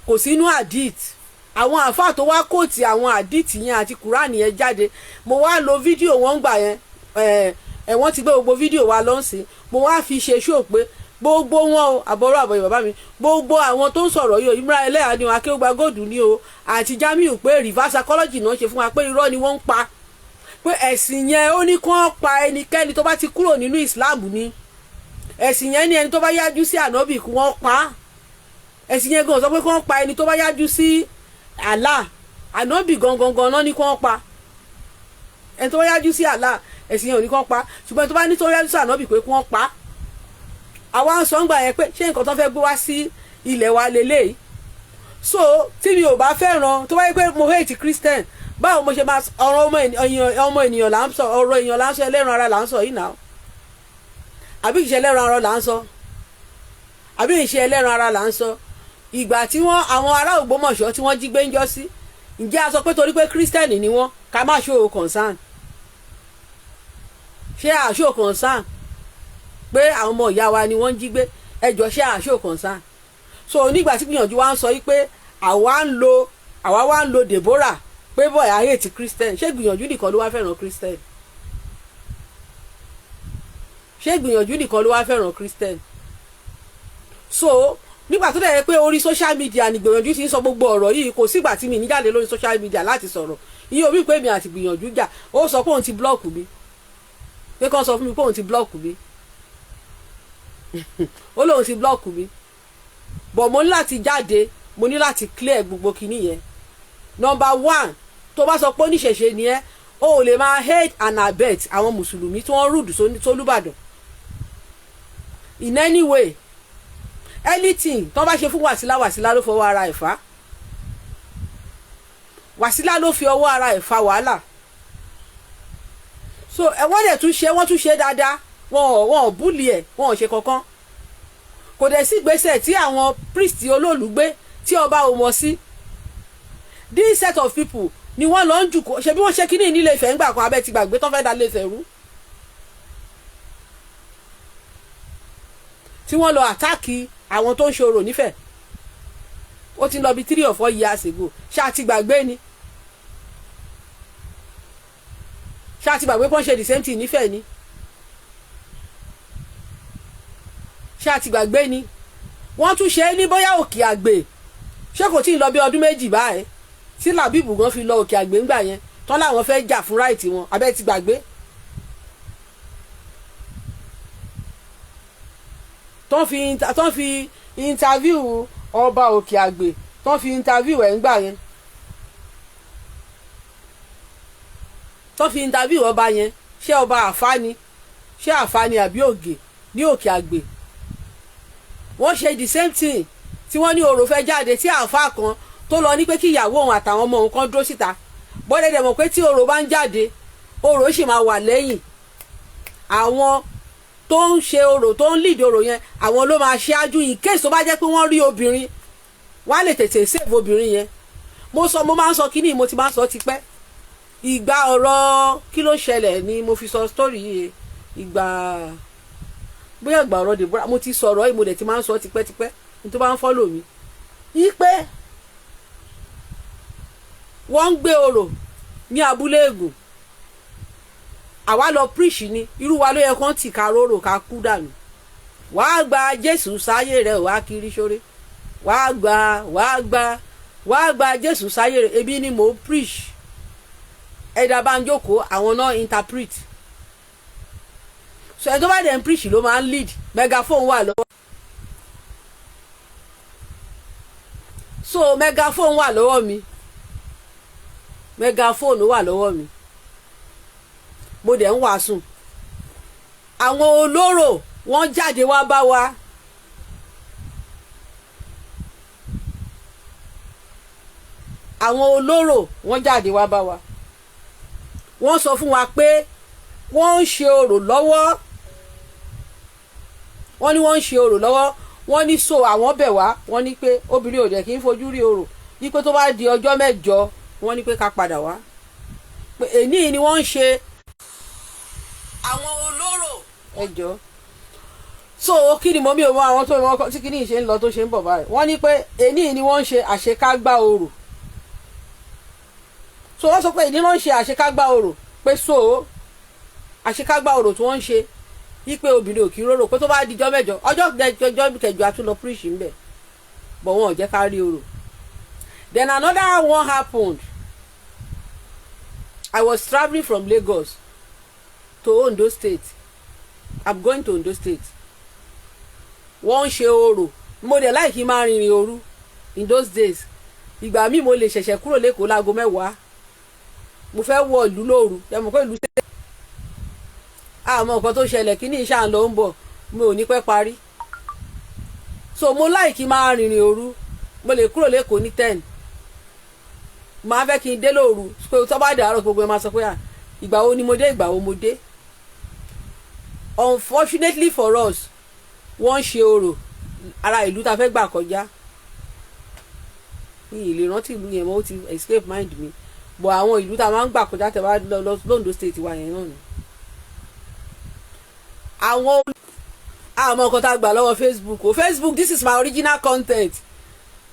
kò sínú hadith. Àwọn àáfàá tó wá quote àwọn hadith yẹn àti Quran yẹn jáde, mo wá lo fídíò wọn gbà yẹn. Ẹ ẹ wọ́n ti gbé gbogbo fídíò wa lọ́sìn. Mo wá fi ṣe show pé gbogbo wọn o, àbọ̀rọ̀ àbọ̀yẹ̀ bàbá mi, gbogbo àwọn tó ń sọ̀rọ̀ yìí o, Ìmúra ẹlẹ́yà ni o, Akéwùgbà Gold ni o, àti Jamiu, pé reverse psychology náà ṣe fún wa, pé irọ́ ni wọ́n ń pa, pé ẹ̀sìn yẹn ó ní kán pa ẹnikẹ́ni tó bá ti kúrò nínú Islam ni. Ẹ̀sìn yẹn ní ẹni tó bá yájú sí ànábì kí wọ́n pa á. Ẹ̀sìn yẹn gan sọ pé kí wọ́n pa ẹni tó bá yájú sí Allah. Ànábì gangan gan náà ní kí wọ́n pa. Ẹni tó bá yájú sí Allah, ẹ̀sìn yẹn ò ní kí wọ́n pa, ṣùgbọ́n ẹni tó bá ní tó yájú sí ànábì, pé kí wọ́n pa. Àwa ń sọ ń gbà yẹn pé ṣé nǹkan tó fẹ́ gbé wá sí ilẹ̀ wa lélẹ́yìí? So tí mi ò bá fẹ́ràn, tó bá yẹ pé mo hate Christian, báwo mo ṣe máa ọ̀rọ̀ ọmọ ènìyàn là ń sọ, ọ̀rọ̀ èèyàn là ń sọ, ẹlẹ́ran ara là ń sọ yìí náà, àbí kìí ṣe ẹlẹ́ran ara là ń sọ? Àbí kìí ṣe ẹlẹ́ran ara là ń sọ? Ìgbà tí wọ́n àwọn ará Ògbómọ̀ṣọ́ tí wọ́n jí gbé ń jọ́ sí, ǹjẹ́ a sọ pé torí pé Christian ni wọ́n, ká má show concern? Ṣé a show concern pé àwọn ọmọ ìyá wa ni wọ́n ń jí gbé? Ẹjọ́, ṣé a show concern? So nígbà tí gbìyànjú wa ń sọ yìí pé àwa wá ń lo Deborah pé boy, I hate Christian, ṣé gbìyànjú nìkan ló wá fẹ́ràn Christian? Ṣé gbìyànjú nìkan ló wá fẹ́ràn Christian? So nígbà tó dẹ̀ yẹ pé orí social media ni gbìyànjú ti ń sọ gbogbo ọ̀rọ̀ yìí, kò sígbà tí mi ní jáde lórí social media láti sọ̀rọ̀. Iye omi pé mi àti gbìyànjú jà, ó sọ pé òun ti block mi, pé kàn sọ fún mi pé òun ti block mi. Ó lóun ti block mi, but mo ní láti jáde, mo ní láti clear gbogbo kinní yẹn. Number one, tó bá sọ pé oníṣẹ̀ṣe ni ẹ́, o ò lè máa hate and abet àwọn mùsùlùmí tí wọ́n rude sólúbàdàn in any way. Anything tó bá ṣe fún Wàsílà, Wàsílà ló fọwọ́ ara ẹ̀ fà. Wàsílà ló fi ọwọ́ ara ẹ̀ fa wàhálà. So ẹ wọ́n dẹ̀ tún ṣe, wọ́n tún ṣe dáadáa. Wọn ò bully ẹ̀, wọn ò ṣe kankan. Kò dẹ̀ sí ìgbésẹ̀ tí àwọn priest olóòlù gbé tí ọba ò mọ̀ sí. This set of people ni wọ́n lọ ń jù kó ṣe bí wọ́n ṣe kíní nílé Ifẹ̀ ńgbà kan. Abẹ́ ti gbàgbé tó fẹ́ da Ilé Ifẹ̀ rú, tí wọ́n lọ attack àwọn tó ń ṣe orò nífẹ̀ẹ́. Ó ti ń lọ bí 3 or 4 years ago. Ṣáà ti gbàgbé ni? Ṣáà ti gbàgbé pọ́n ṣe the same thing nífẹ̀ẹ́ ni? Ṣáà ti gbàgbé ni? Wọ́n tún ṣe é ní bóyá Òkè Àgbè. Ṣé kò tí ì lọ bí ọdún 2 báyìí tí Làbíbù gan fi lọ Òkè Àgbè ńgbà yẹn, tán láwọn fẹ́ jà fún right wọn? Abẹ́ ti gbàgbé? Tán fi interview ọba Òkè Àgbè, tán fi interview ẹ̀ ńgbà yẹn, tán fi interview ọba yẹn. Ṣé ọba àfáàní, ṣé àfáàní àbí Ògè ní Òkè Àgbè? Wọ́n ṣe the same thing tí wọ́n ní orò fẹ́ jáde, tí àáfàá kan tó lọ ní pé kí ìyàwó òun àtàwọn ọmọ òun kan dúró síta. Bọ́dẹ̀dẹ̀ mọ̀ pé tí orò bá ń jáde, orò sì máa wà lẹ́yìn àwọn tó ń ṣe orò, tó ń lead orò yẹn. Àwọn ló máa ṣáájú. In case tó bá jẹ́ pé wọ́n rí obìnrin, wọ́n á lè tètè save obìnrin yẹn. Mo sọ, mo máa ń sọ kíní, mo ti máa ń sọ tipẹ́. Ìgbà ọ̀rọ̀ kí ló ṣẹlẹ̀ ni mo fi sọ story yìí. Ìgbà bóyá ìgbà ọ̀rọ̀ Deborah, mo ti sọ̀rọ̀ yìí, mo dẹ̀ ti máa ń sọ tipẹ́tipẹ́ ní tó bá ń follow mi yí pé wọ́n ń gbé orò ní abúlé Ègùn. Àwa lọ preach ni. Irú wa ló yẹ kán tì ká róró ká kú dànù. Wàá gba Jésù sáyé rẹ, wàá kiri sóre, wàá gba, wàá gba. Wàá gba Jésù sáyé rẹ̀. Ebi ni mò ń preach, ẹ̀dá bá ń jókòó, àwọn náà interpret. So ẹni tó bá dẹ̀ ń preach ló máa ń lead. Megaphone wà lọ́wọ́, so megaphone wà lọ́wọ́ mi, megaphone wà lọ́wọ́ mi. Mo dẹ̀ ń wàásù. Àwọn olóró, wọ́n jáde wá bá wa. Àwọn olóró, wọ́n jáde wá bá wa. Wọ́n sọ fún wa pé wọ́n ń ṣe orò lọ́wọ́. Wọ́n ní wọ́n ń ṣe orò lọ́wọ́. Wọ́n ní so àwọn bẹ̀ wá. Wọ́n ní pé obìnrin ò dẹ̀ kí ń fojú rí orò, ní pé tó bá di ọjọ́ 8, wọ́n ní pé ká padà wá, pé èní ni wọ́n ń ṣe àwọn olóró. Ẹ jọ, so kí ni mo mi ò mọ àwọn tó mọ tí kìíní ṣe ń lọ tó ṣe ń bọ̀ báyìí. Wọ́n ní pé èní ni wọ́n ń ṣe àṣekágbá orò. So wọ́n sọ pé èní ló ń ṣe àṣekágbá orò, pé so àṣekágbá orò tí wọ́n ń ṣe wípé obìnrin ò kí rórò, pé tó bá dijọ́ 8, ọjọ́ kẹjọ a tún lọ preach ń bẹ̀, but wọn ò jẹ́ ká rí orò. Then another one happened. I was travelling from Lagos to Ondo State. I'm going to Ondo State. Wọ́n ń ṣe orò. Mo dẹ̀ like kí n máa rìnrìn òru in those days. Ìgbà míì, mo lè ṣẹ̀ṣẹ̀ kúrò l'Ékòó láago 10. Mo fẹ́ wọ ìlú lóru. Ẹ mọ̀ pé ìlú ṣe àmọ́ nǹkan tó ṣẹlẹ̀ kí ní ìṣà ń lọ ń bọ̀, mi ò ní pẹ́ parí. So mo like kí n máa rìnrìn òru. Mo lè kúrò l'Ékòó ní 10, máa fẹ́ kí n dé lóru, pé tó bá dàárọ̀, gbogbo ẹ máa sọ pé à, ìgbà wo ni mo dé, ìgbà wo mo dé. Unfortunately for us, wọ́n ń ṣe orò ara ìlú tá a fẹ́ gbà kọjá. Mi ì lè rántí ìlú yẹn mọ́, ó ti escape mind mi, but àwọn ìlú tá a máa ń gbà kọjá tẹ́ bá lọ l'Ondo State wa yẹn náà ni. Àwọn àmọ́ nǹkan tá a gbà lọ́wọ́ Facebook o. Facebook, this is my original content.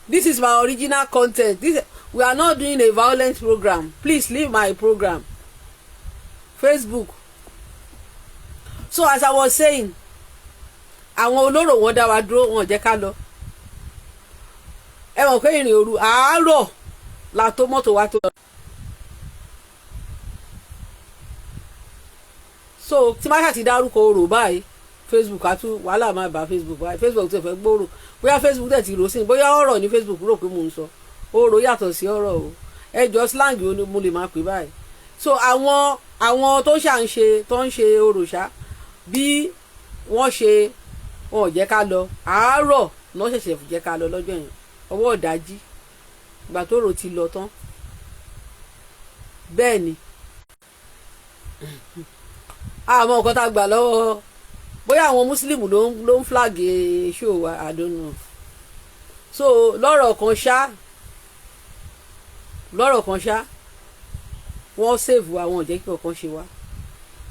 This is my original content. This, we are not doing a violent program. Please leave my program, Facebook. So as I was saying, àwọn olóró, wọn dá wa dúró, wọn ò jẹ́ ká lọ. Ẹ mọ̀ pé ìrìn òru, àárọ̀ la tó mọ́tò wa tó lọ. So tí má ṣàti dárúkọ orò báyìí, Facebook á tún wàhálà máa bá Facebook báyìí. Facebook tó fẹ́ gbòòrò, bóyá Facebook tẹ̀ ti rò sí, bóyá ọ̀rọ̀ ní Facebook rò pé mò ń sọ. Orò yàtọ̀ sí ọ̀rọ̀ o. Ẹjọ́, slang wo ni mo lè máa pè báyìí? So àwọn tó ṣà ń ṣe, tó ń ṣe orò ṣá, bí wọ́n ṣe, wọn ò jẹ́ ká lọ. Àárọ̀ náà ṣẹ̀ṣẹ̀ jẹ́ ká lọ lọ́jọ́ yẹn, ọwọ́ ọ̀dájí, ìgbà tó rò ti lọ tán. Bẹ́ẹ̀ ni àmọ́ nǹkan tá a gbà lọ́wọ́, bóyá àwọn Muslim ló ń flag show wa, I don't know. So lọ́rọ̀ kan ṣá, wọ́n save wa, wọn ò jẹ́ kí kankan ṣe wá.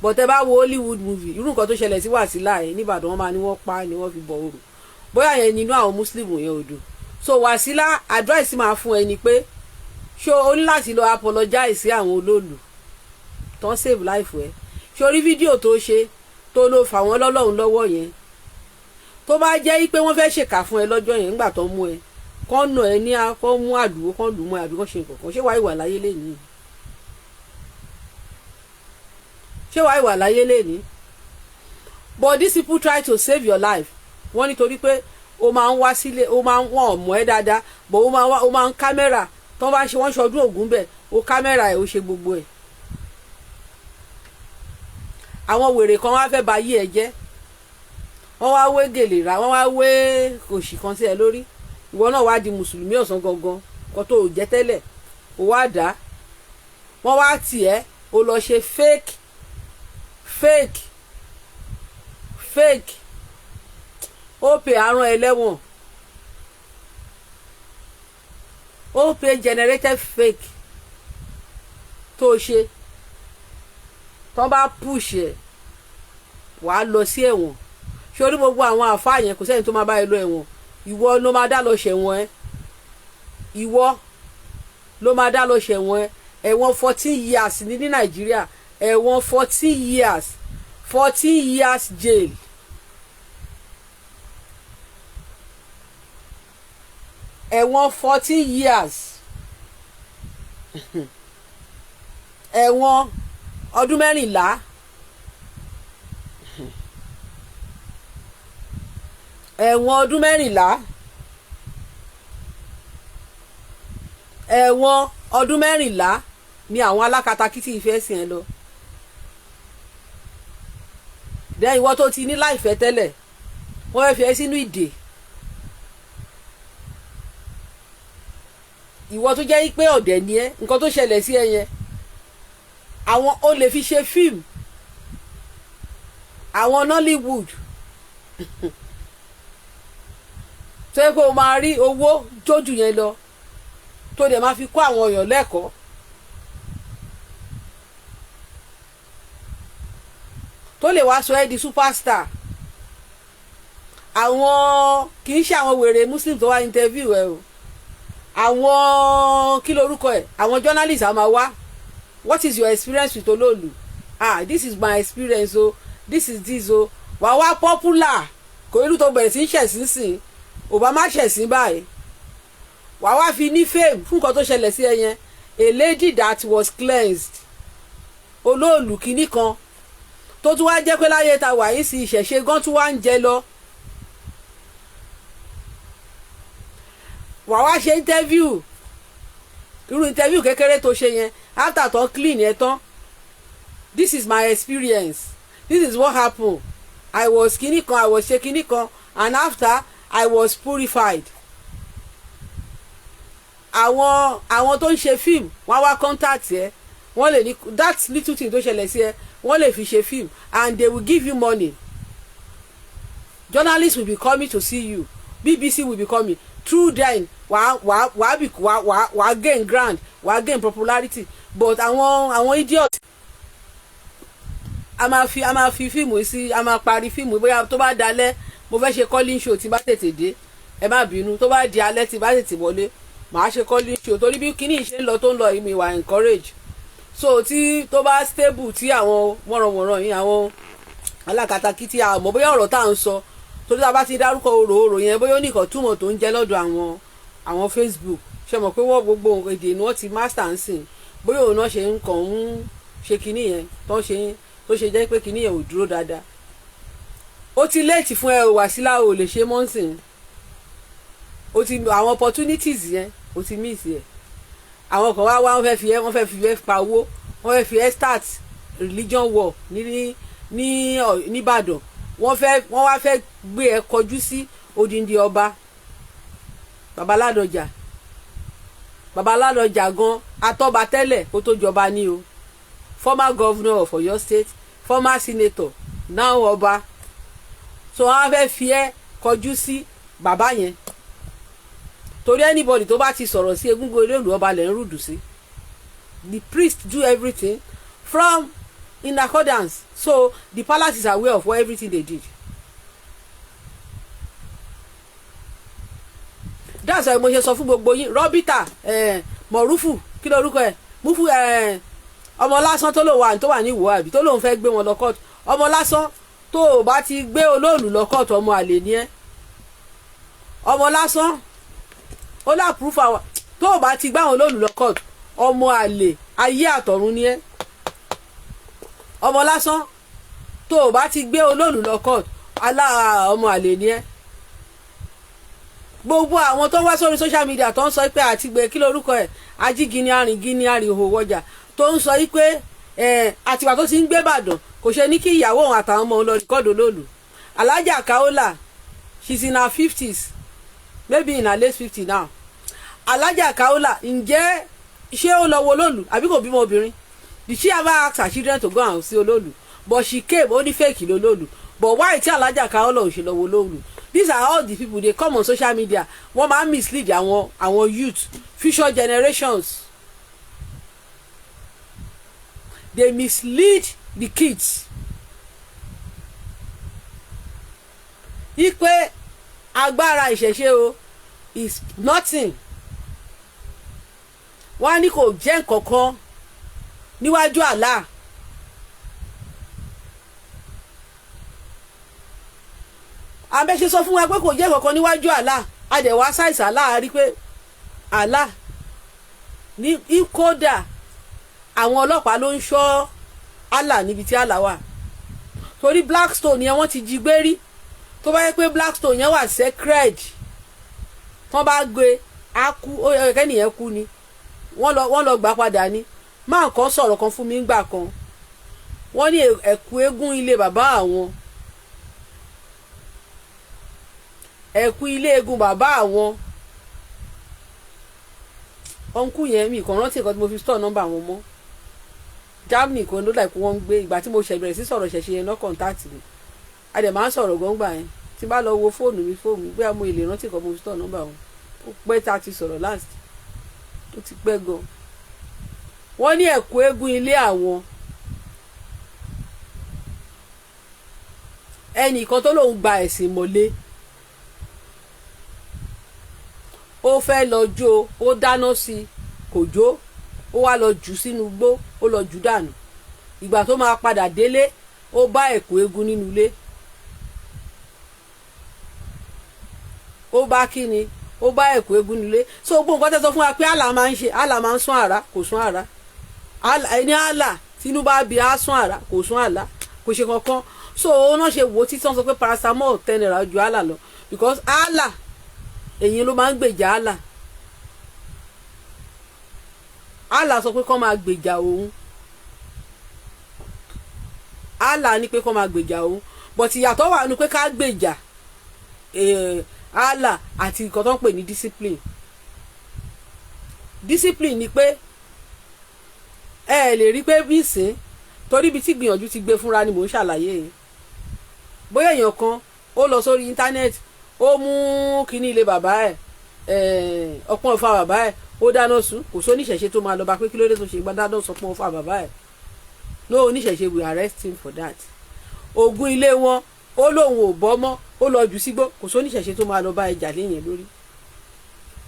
But ẹ bá wo Hollywood movie, irú nǹkan tó ṣẹlẹ̀ sí Wàsílà ẹ̀ n'Ìbàdàn, wọ́n máa ní wọ́n pa ni wọ́n fi bọ̀ orò. Bóyá yẹn nínú àwọn Muslim yẹn ò dùn. So Wàsílà, advice máa fún ẹ ni pé ṣó o ní láti lọ apologize sí àwọn olóòlù tán save life ẹ. Ṣé orí fídíò tó ṣe tó ló fà wọ́n lọ́lọ́run lọ́wọ́ yẹn, tó bá jẹ́ pé wọ́n fẹ́ ṣèkà fún ẹ lọ́jọ́ yẹn nígbà tó mú ẹ, kán nà ẹ ní, kán mú àdúgbò, kán lù mọ́ ẹ, àbí kán ṣe nǹkan kan, ṣé wàá ìwà láyé lẹ́nìí? Ṣé wàá ìwà láyé lẹ́nìí? But these people try to save your life. Wọ́n nítorí pé o máa ń wá sílé, o máa ń wọ́n mọ̀ ẹ́ dáadáa, but o máa ń wá, o máa ń kámẹ́rà tó bá ń ṣe, wọ́n ṣọdún Ògún bẹ́ẹ̀, o kámẹ́rà ẹ̀, o ṣe gbogbo ẹ̀. Àwọn wèrè kan wá fẹ́ ba yí ẹ jẹ́. Wọ́n wá wé gèlè rà, wọ́n wá wé òṣì kan sí ẹ lórí. Ìwọ náà wá di mùsùlùmí ọ̀sán gangan kan tó jẹ́ tẹ́lẹ̀, o wá dá wọ́n wá tì ẹ́, o lọ ṣe fake, fake, fake. Ó pè àrùn ẹlẹ́wọ̀n, ó pè generated fake tó ṣe. Tó bá push ẹ̀, wàá lọ sí ẹ̀wọ̀n. Sórí gbogbo àwọn àfáà yẹn, kò sẹ́ni tó máa bá ẹ lọ ẹ̀wọ̀n. Ìwọ ló máa dá lọ ṣẹ̀wọ̀n ẹ. Ìwọ ló máa dá lọ ṣẹ̀wọ̀n ẹ. Ẹ̀wọ̀n 14 years ní Nàìjíríà. Ẹ̀wọ̀n 14 years, 14 years jail. Ẹ̀wọ̀n 14 years. Ẹ̀wọ̀n ọdún 14. Ẹ̀wọ̀n ọdún 14. Ẹ̀wọ̀n ọdún 14 ni àwọn alákatakítí ìfẹ́ sìn ẹ lọ. Dẹ́ ìwọ tó ti ní láìfẹ́ tẹ́lẹ̀, wọ́n fẹ́ fi ẹ́ sínú ìdè. Ìwọ tó jẹ́ pé ọ̀dẹ̀ ni ẹ́, nǹkan tó ṣẹlẹ̀ sí ẹ yẹn, àwọn ó lè fi ṣe fíìmù, àwọn Nollywood, tó yẹ kó o máa rí owó jójú yẹn lọ, tó dẹ̀ máa fi kó àwọn èèyàn lẹ́kọ̀ọ́. Tó lè wá sọ ẹ́ di superstar. Àwọn kì í ṣe àwọn wèrè Muslim tó wá interview ẹ o, àwọn kí lorúkọ ẹ, àwọn journalist á máa wá, "What is your experience with Olóòlù?" "Ah, this is my experience o, this is this o." Wà wá popular kò irú tó bẹ̀rẹ̀ sí í ṣẹ̀sín sìn ò bá má ṣẹ̀sín báyìí, wà wá fi ní fame fún nǹkan tó ṣẹlẹ̀ sí ẹ yẹn. A lady that was cleansed, Olóòlù kìíní kan tó tún wá jẹ́ pé láyé ta wà yìí sí, ìṣẹ̀ṣe gan tún wá ń jẹ lọ. Wà wá ṣe interview, irú interview kékeré tó ṣe yẹn, after tán clean yẹn tán, "This is my experience, this is what happened, I was kinní kan, I was ṣe kinní kan, and after I was purified." Àwọn tó ń ṣe fíìmù, wọ́n á wá contact ẹ, wọ́n lè ní that little thing tó ṣẹlẹ̀ sí ẹ, wọ́n lè fi ṣe fíìmù and they will give you money. Journalists will be coming to see you, BBC will be coming through. Then wàá be wàá gain ground, wàá gain popularity. But àwọn idiot, a máa fi fíìmù sí, a máa parí fíìmù. Bóyá tó bá dalẹ̀, mo fẹ́ ṣe calling show tí bá tètè dé. Ẹ má bínú, tó bá di alẹ́ tí bá tètè wọlé, màá ṣe calling show, torí bí kíní ṣe ń lọ tó ń lọ yìí, mi wà encourage. So tí tó bá stable, tí àwọn wọ̀nrọ̀wọ̀nrọ̀ yìí, àwọn alákatakítí, àmọ́ bóyá ọ̀rọ̀ tá à ń sọ, torí tá a bá ti dárúkọ orò orò yẹn, bóyá ó ní nǹkan túmọ̀ tó ń jẹ́ lọ́dọ̀ àwọn Facebook. Ṣe mọ̀ pé wọ́n gbogbo èdè ni wọ́n ti master ń sìn? Bóyá òun náà ṣe ń kàn ń ṣe kinní yẹn tó ń ṣe, tó ṣe jẹ́ pé kinní yẹn ò dúró dáadáa. Ó ti late fún ẹ o, Wàsílà, ò lè ṣe mọ́ǹsìn. Ó ti àwọn opportunities yẹn, ó ti miss ẹ. Àwọn kan wá wá, wọ́n fẹ́ fi ẹ́ pa owó, wọ́n fẹ́ fi ẹ́ start religion war ní nìbàdàn. Wọ́n wá fẹ́ gbé ẹ kọjú sí odindi ọba Babaládọjà. Babaládọjà gan atọ́ba tẹ́lẹ̀ kó tó jọba ní o, former governor of Oyo State, former senator, now ọba. So wọ́n á fẹ́ fi ẹ́ kọjú sí bàbá yẹn, torí anybody tó bá ti sọ̀rọ̀ sí egúngún olóòlù, ọba lẹ̀ ń rúdù sí. The priest do everything from in accordance, so the palace is aware of what everything they did. That's why mo ṣe sọ fún gbogbo yín, rọ́bìtà mọ̀rúfù, kí lorúkọ ẹ̀, múfù, ọmọ lásán tó lòun wà tó wà ní ìwò àbí tó lòun fẹ́ gbé wọn lọ kóòtù. Ọmọ lásán, tó o bá ti gbé olóòlù lọ kóòtù, ọmọ àlè ni ẹ́. Ọmọ lásán ó lápúrúfà tó o bá ti gbá àwọn olóòlù lọ kóòtù, ọmọ àlè ayé àtọ̀run ni ẹ́. Ọmọ lásán, tó o bá ti gbé olóòlù lọ kóòtù, alá ọmọ àlè ni ẹ́. Gbogbo àwọn tó ń wá sórí social media tó ń sọ pé àtìgbè, kí lorúkọ ẹ̀, ajígini arìngini arìnhòwọjà, tó ń sọ pé àtìgbà tó ti ń gbé Ìbàdàn, kò ṣe ní kí ìyàwó òun àtàwọn ọmọ òun lọ record olóòlù. Alhaja Kaola, she's in her 50s, maybe in her late 50 now. Alhaja Kaola, ǹjẹ́ ṣé ó lọ wo olóòlù àbí kò bímọ obìnrin? Did she ever ask her children to go and see olóòlù? But she came, ó ní fake lolóòlù. But why tí Alhaja Kaola ò ṣe lọ wo olóòlù? These are all the people, they come on social media, wọ́n máa ń mislead àwọn youth, future generations. They mislead the kids ipe agbára ìṣẹ̀ṣe o is nothing. Wọ́n á ní kò jẹ́ nǹkankan níwájú Allah. Àbẹ́ṣe sọ fún wa pé kò jẹ́ nǹkankan níwájú Allah, a dẹ̀ wá ṣàìsàn Allah, rí pé Allah Ní kódà, àwọn ọlọ́pàá ló ń ṣọ́ Allah níbi tí Allah wà, torí Blackstone yẹn, wọ́n ti jí gbé rí. Tó bá yẹ pé Blackstone yẹn wà sacred, tán bá gbé á kú, ó yẹ kẹ́nìyẹn kú ni. Wọ́n lọ gbà padà ni. Máa kàn sọ̀rọ̀ kan fún mi ńgbà kan, wọ́n ní ẹ̀kú eégún ilé bàbá àwọn, ẹ̀kú ilé eégún bàbá àwọn ọ̀nkú yẹn. Mi kàn rántí nǹkan tí mo fi store nọ́mbà wọn mọ́. Germany kan ló dà pé wọ́n ń gbé. Ìgbà tí mo ṣẹ̀ bẹ̀rẹ̀ sí sọ̀rọ̀ ṣẹ̀ṣẹ̀ yẹn náà contact mi, a dẹ̀ máa ń sọ̀rọ̀ gbọ́ngbà yẹn. Tí bá lọ wo fóònù mi, fóònù bóyá mo lè rántí nǹkan mo fi store nọ́mbà wọn. Ó pẹ́ tá a ti sọ̀rọ̀ last, ó ti pẹ́ gan. Wọ́n ní ẹ̀kú eégún ilé àwọn, ẹnìkan tó lóun gba ẹ̀sìn mọ́lé, ó fẹ́ lọ jó, ó dáná sí i, kò jó. Ó wá lọ jù sínú igbó, ó lọ jù dànù. Ìgbà tó máa padà délé, ó bá ẹ̀kú eégún nínú ilé. Ó bá kíni? Ó bá ẹ̀kú eégún nínú ilé. So gbogbo nǹkan tẹ́ sọ fún wa pé Allah máa ń ṣe, Allah máa ń sún àrá, kò sún àrá. Ẹni Allah tínú bá bí á sún àrá, kò sún àlá, kò ṣe kankan. So ó náà ṣe wò títí wọ́n sọ pé paracetamol 10 naira ju Allah lọ, because Allah èyí ló máa ń gbèjà Allah. Allah sọ pé kọ́ máa gbèjà òun, Allah ní pé kọ́ máa gbèjà òun, but ìyàtọ̀ wà ní pé ká gbèjà Allah àti nǹkan tó ń pè ní discipline. Discipline ni pé ẹ lè rí pé nísìn, torí ibi tí gbìyànjú ti gbé fúnra ni mò ń ṣàlàyé. Bóyá èèyàn kan ó lọ sórí íńtánẹ́ẹ̀tì, ó mú kinní ilé bàbá ẹ̀, ọpọ́n ọ̀fà bàbá ẹ̀, ó dáná sun, kò sóníṣẹ̀ṣe tó máa lọ bá pé kí ló dé tó ṣe dáná sun ọpọ́n ọ̀fà bàbá ẹ̀. No oníṣẹ̀ṣe will arrest him for that. Ògùn ilé wọn, ó lóun ò bọ́ mọ́, ó lọ jù sígbó, kò sóníṣẹ̀ṣe tó máa lọ bá ẹjà léyìn lórí.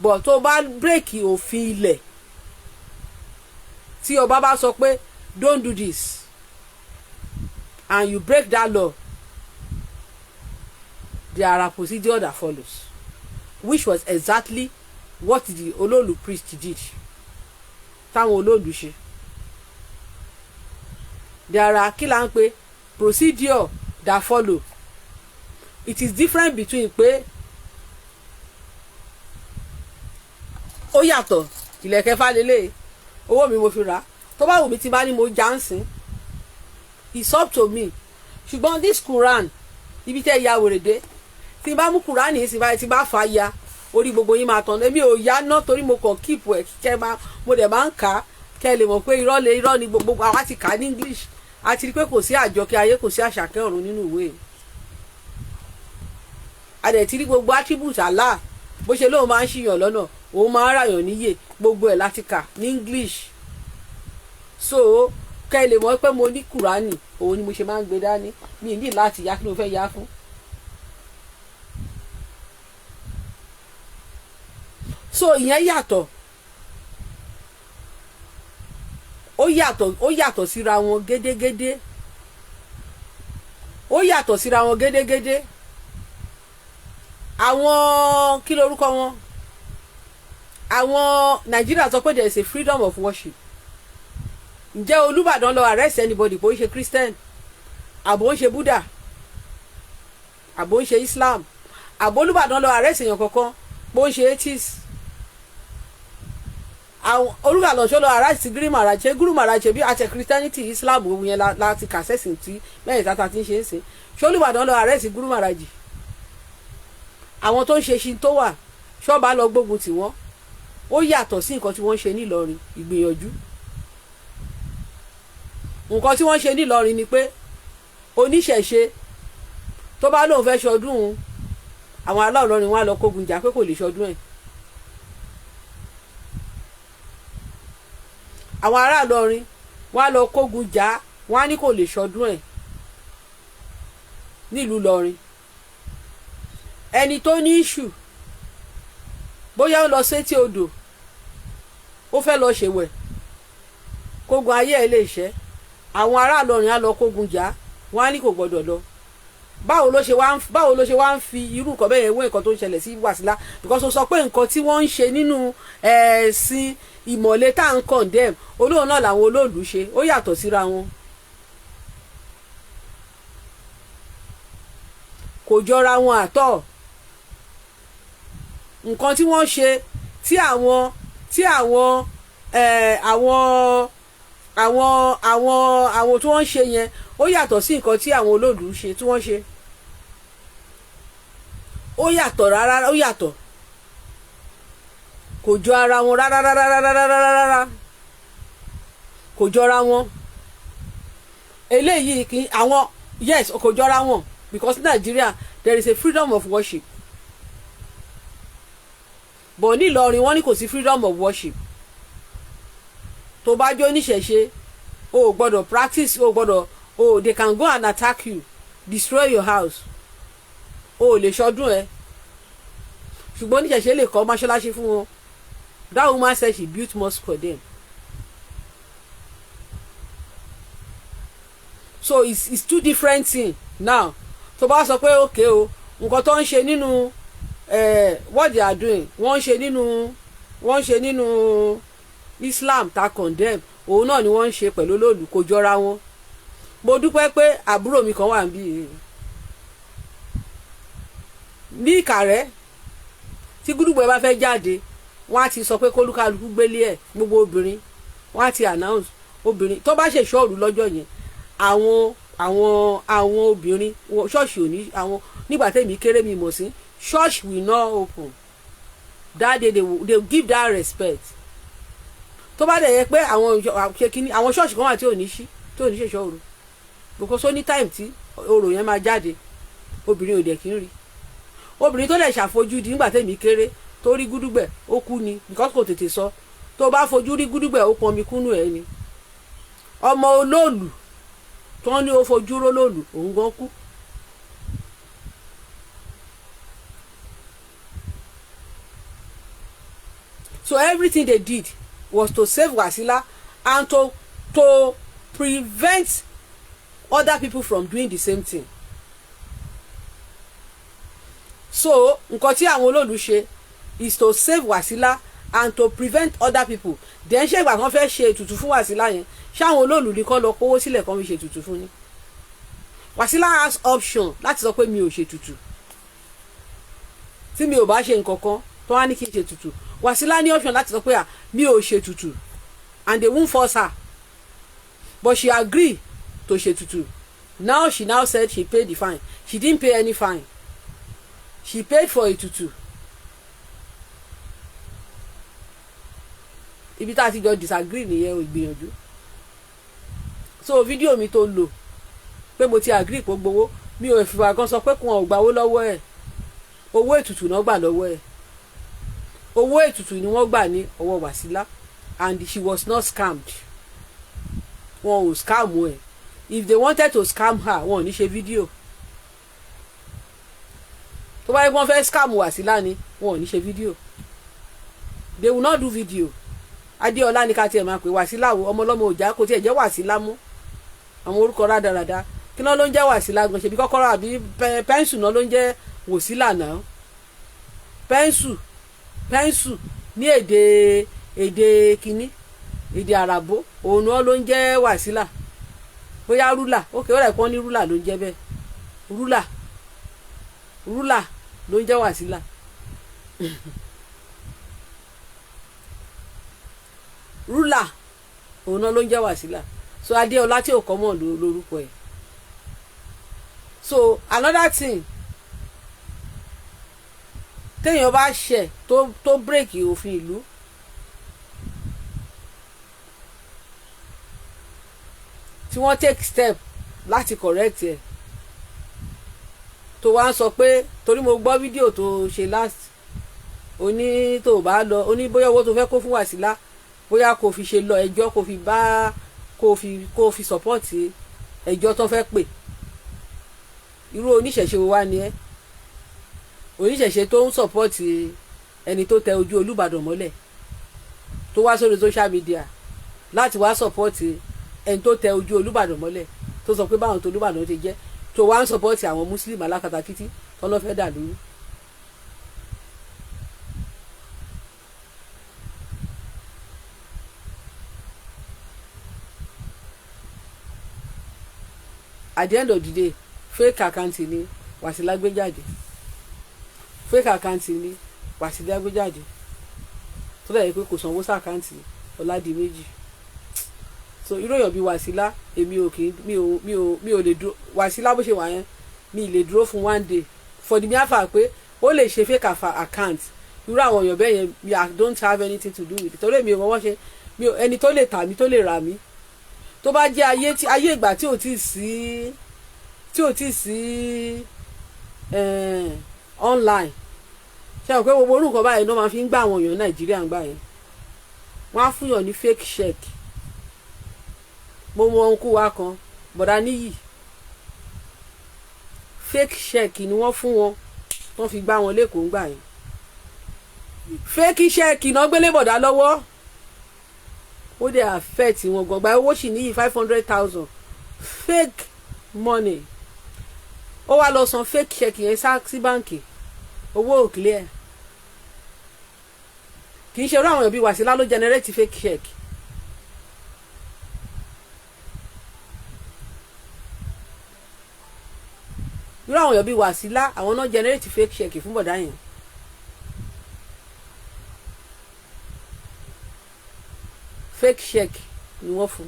Bọ̀ tó bá break òfin ilẹ̀, tí ọba bá sọ pé don't do this and you break that law, there are procedure that follows, which was exactly what the Olóòlù priest did, táwọn Olóòlù ṣe. There are, kí là ń pè, procedure that follow. It is different between pé ó yàtọ̀. Ìlẹ̀kẹ̀ falẹ̀lẹ̀, owó mi mo fi rà á, tó bá wù mí tí bá ní mo já ń sìn, it's up to me. Ṣùgbọ́n this Quran, ibi tẹ́ ya wèrè dé, tí n bá mú Quran yìí sí báyìí, tí n bá fà á ya, orí gbogbo yín máa tàn. Èmi ò yá ná, torí mo kàn keep ẹ̀ kẹ́ máa, mo dẹ̀ máa ń kà á kẹ́ ẹ lè mọ̀ pé irọ́ lè irọ́ ni gbogbo àwa ti kà á ní English. A ti rí pé kò sí àjọkẹ́ ayé, kò sí àṣàkẹ́ ọ̀run nínú ìwé. A dẹ̀ ti rí gbogbo attribute Allah, bó ṣe lóun máa ń ṣìyàn lọ́nà, òun máa ń ràyàn níyè, gbogbo ẹ̀ láti kà ní English. So kẹ́ ẹ lè mọ̀ pé mo ní Kùránì, òun ni mo ṣe máa ń gbé dání. Mi ní láti yá, kí ló fẹ́ yá fún. So ìyẹn yàtọ̀, ó yàtọ̀, ó yàtọ̀ síra wọn gédégédé, ó yàtọ̀ síra wọn gédégédé. Àwọn kí lorúkọ wọn, àwọn Nàìjíríà sọ pé there is a freedom of worship. Ǹjẹ́ Olúbàdàn lọ arrest anybody bó ń ṣe Christian, àbò ń ṣe Buddha, àbò ń ṣe Islam, àbò Olúbàdàn lọ arrest èèyàn kankan bó ń ṣe atheist? Àwọn Olúbàdàn ṣó lọ arrest Guru Maharaj? Ṣe Guru Maharaj ṣe bí àti Christianity, Islam, òun yẹn láti kàṣẹ́sìn tí mẹ́rin tata ti ń ṣe é sìn. Ṣé Olúbàdàn lọ arrest Guru Maharaj? Àwọn tó ń ṣe ṣin tó wà, ṣọ́ba lọ gbógun tì wọ́n? Ó yàtọ̀ sí nǹkan tí wọ́n ń ṣe nílọrin. Ìgbìyànjú nǹkan tí wọ́n ṣe nílọrin ni pé oníṣẹ̀ṣe tó bá lóun fẹ́ ṣọdún òun, àwọn aláìlọrin wọn á lọ kógun jà pé kò lè ṣọdún ẹ̀. Àwọn ará Ìlọrin wọn á lọ kógun jà, wọn á ní kò lè ṣọdún ẹ̀ nílùú Ìlọrin. Ẹni tó ní iṣu, bóyá ó lọ sétí odò, ó fẹ́ lọ ṣèwẹ̀ kógun ayé ẹ̀ lè ṣẹ́, àwọn ará Ìlọrin á lọ kógun jà, wọn á ní kò gbọdọ̀ lọ. Báwo ló ṣe wá ń fi irú nǹkan bẹ́ẹ̀ yẹn wé nǹkan tó ń ṣẹlẹ̀ sí Wàsílà? Because ó sọ pé nǹkan tí wọ́n ń ṣe nínú ẹ̀sìn ìmọ̀le tá à ń condemn olóhùn náà làwọn olóòlù ṣe. Ó yàtọ̀ síra wọn, kò jọra wọn àtọ̀. Nǹkan tí wọ́n ṣe tí àwọn àwọn àwọn àwọn àwọn tí wọ́n ń ṣe yẹn, ó yàtọ̀ sí nǹkan tí àwọn olóòlù ṣe tí wọ́n ṣe. Ó yàtọ̀ rárá, ó yàtọ̀, kò jọ ara wọn rárá rárá rárá rárá rárá, kò jọra wọn. Eléyìí kì í àwọn, yes, kò jọra wọn, because in Nigeria there is a freedom of worship, but ní Ìlọrin, wọ́n ní kò sí freedom of worship. Tó bá jó níṣẹ̀ṣe, o ò gbọ́dọ̀ practice, o ò gbọ́dọ̀ o, they can go and attack you, destroy your house. O ò lè ṣọdún ẹ. Ṣùgbọ́n oníṣẹ̀ṣe lè kọ́ mọ́ṣáláṣí fún wọn. That woman said she built mosque for them. So it's two different things now. Tó bá sọ pé okay o, nǹkan tó ń ṣe nínú what they are doing, wọ́n ń ṣe nínú Islam ta condemn, òun náà ni wọ́n ń ṣe pẹ̀lú olóòlù. Kò jọra wọn. Mo dúpẹ́ pé àbúrò mi kan wà níbí ní Ìkàrẹ́. Tí gúdúgbò ẹ bá fẹ́ jáde, wọ́n á ti sọ pé kólúkálukú gbélé ẹ̀. Gbogbo obìnrin, wọ́n á ti announce obìnrin tó bá ṣe ṣọ́ọ̀rù lọ́jọ́ yẹn. Àwọn obìnrin, ṣọ́ọ̀ṣì ò ní àwọn. Nígbà tẹ́mi kéré, mi mọ̀ sí church will not open that day. They give that respect. Tó bá dẹ̀ yẹ pé àwọn ṣe kínní, àwọn ṣọ́ọ̀ṣì kan wà tí ò ní ṣí, tí ò ní ṣe ṣọ́ọ̀rù, because ó ní time tí orò yẹn máa jáde, obìnrin ò dẹ̀ kí ń rí. Obìnrin tó dẹ̀ ṣàfojúdi nígbà tẹ́mi kéré tó rí gúdúgbẹ̀, ó kú ni, because kò tètè sọ. Tó bá fojú rí gúdúgbẹ̀, ó pọnmi kúnnú ẹ̀ ni. Ọmọ olóòlù tó ń ní ó fojú rólòlù, òun gan kú. So everything they did was to save Wasila and to prevent other people from doing the same thing. So nǹkan tí àwọn olóòlù ṣe is to save Wasila and to prevent other people. Then ṣé ìgbà kan fẹ́ ṣe ètùtù fún Wasila yẹn, ṣáwọn olóòlù ní kọ́ lọ kówó sílẹ̀ kan fi ṣe ètùtù fún ni? Wasila has option láti sọ pé mi ò ṣe ètùtù. Tí mi ò bá ṣe nǹkan kan tó wá ní kí n ṣe ètùtù, Wasila ní option láti sọ pé à, mi ò ṣe ètùtù, and they won't force her. But she agree to ṣe ètùtù. Now she now said she paid the fine. She didn't pay any fine. She paid for ètùtù. Ibi tá a ti jọ disagree nìyẹn ò gbìyànjú. So fídíò mi tó lò pé mo ti agree pé gbowó, mi ò fìwà gan sọ pé kò wọn ò gbawó lọ́wọ́ ẹ̀. Owó ètùtù náà gbà lọ́wọ́ ẹ̀. Owó ètùtù ni wọ́n gbà ní ọwọ́ Wàsílà, and she was not scammed. Wọn ò scam ẹ̀. If they wanted to scam her, wọn ò ní ṣe fídíò. Tó bá yẹ kí wọ́n fẹ́ scam Wàsílà ni, wọn ò ní ṣe fídíò. They will not do video. Adéọlá ní ká tiẹ̀ máa pè Wàsílà wo ọmọ ọlọ́mọ òjá kò tiẹ̀ jẹ́ Wàsílà mú. Àwọn orúkọ rádaràda kí náà ló ń jẹ́ Wàsílà gan? Ṣebí kọ́kọ́rọ́ àbí pẹ́ńsù náà ló ń jẹ́ Wòsílà náà. Pẹ́ńsù, pẹ́ńsù ní èdè kínní, èdè àràbó, òun náà ló ń jẹ́ Wàsílà. Bóyá ruler, ókè, ó rẹ̀ kán ní ruler ló ń jẹ́ bẹ́ẹ̀. Ruler, ruler ló ń jẹ́ Wàsílà. Ruler, òun náà ló ń jẹ́ Wàsílà. So Adéọlá tí ò kọ́ mọ̀ lórúkọ ẹ̀. So another thing, téèyàn bá ṣẹ̀ tó break òfin ìlú, tí wọ́n take step láti correct ẹ̀, tó wá ń sọ pé torí mo gbọ́ fídíò tó ṣe last, oní tó bá lọ, oní bóyá owó tó fẹ́ kó fún Wàsílà, bóyá kò fi ṣe lọ ẹjọ́, kò fi bá kò fi support ẹjọ́ tó fẹ́ pè. Irú oníṣẹ̀ṣe wo wá ni ẹ́? Oníṣẹ̀ṣe tó ń support ẹni tó tẹ ojú Olúbàdàn mọ́lẹ̀, tó wá sórí social media láti wá support ẹni tó tẹ ojú Olúbàdàn mọ́lẹ̀, tó sọ pé báwọn tó Olúbàdàn ti jẹ́. Tó wá ń support àwọn Muslim alákatakítí tọ́lọ́ fẹ́ dà lóru. At the end of the day, fake account ni Wàsílà gbé jáde, fake account ni Wàsílà gbé jáde, tó dẹ̀ yẹ pé kò sanwó sí account Ọládìméjì. So irú èèyàn bíi Wàsílà, èmi ò kì í mi ò lè dúró. Wàsílà bó ṣe wà yẹn, mi ì lè dúró fún one day for the mere fact pé ó lè ṣe fake account. Irú àwọn èèyàn bẹ́ẹ̀ yẹn, I don't have anything to do with it, torí èmi ò mọ wọ́n ṣe. Mi ò ẹni tó lè tà mí, tó lè rà mí. Tó bá jẹ́ ayé tí ayé ìgbà tí ò tí sí online, ṣe àwọn pé gbogbo orúkọ báyìí ló máa fi ń gbà àwọn èèyàn Nàìjíríà ń gbà yẹn, wọ́n á fún yàn ní fake check. Mo mọ ohun wa kan, bọ̀dá níyì, fake check ni wọ́n fún wọn tó fi gbá wọn lẹ́kọ̀ọ́ ńgbà yẹn. Fake check náà gbélé bọ̀dá lọ́wọ́, ó dẹ̀ affect wọn gan. Gba owó sì níyì, 500,000 fake money. Ó wá lọ san fake check yẹn sá sí báǹkì, owó ò clear. Kì í ṣe irú àwọn èèyàn bíi Wàsílà ló generate fake check. Irú àwọn èèyàn bíi Wàsílà, àwọn náà generate fake check fún bọ̀dá yẹn. Fake check ni wọ́n fún.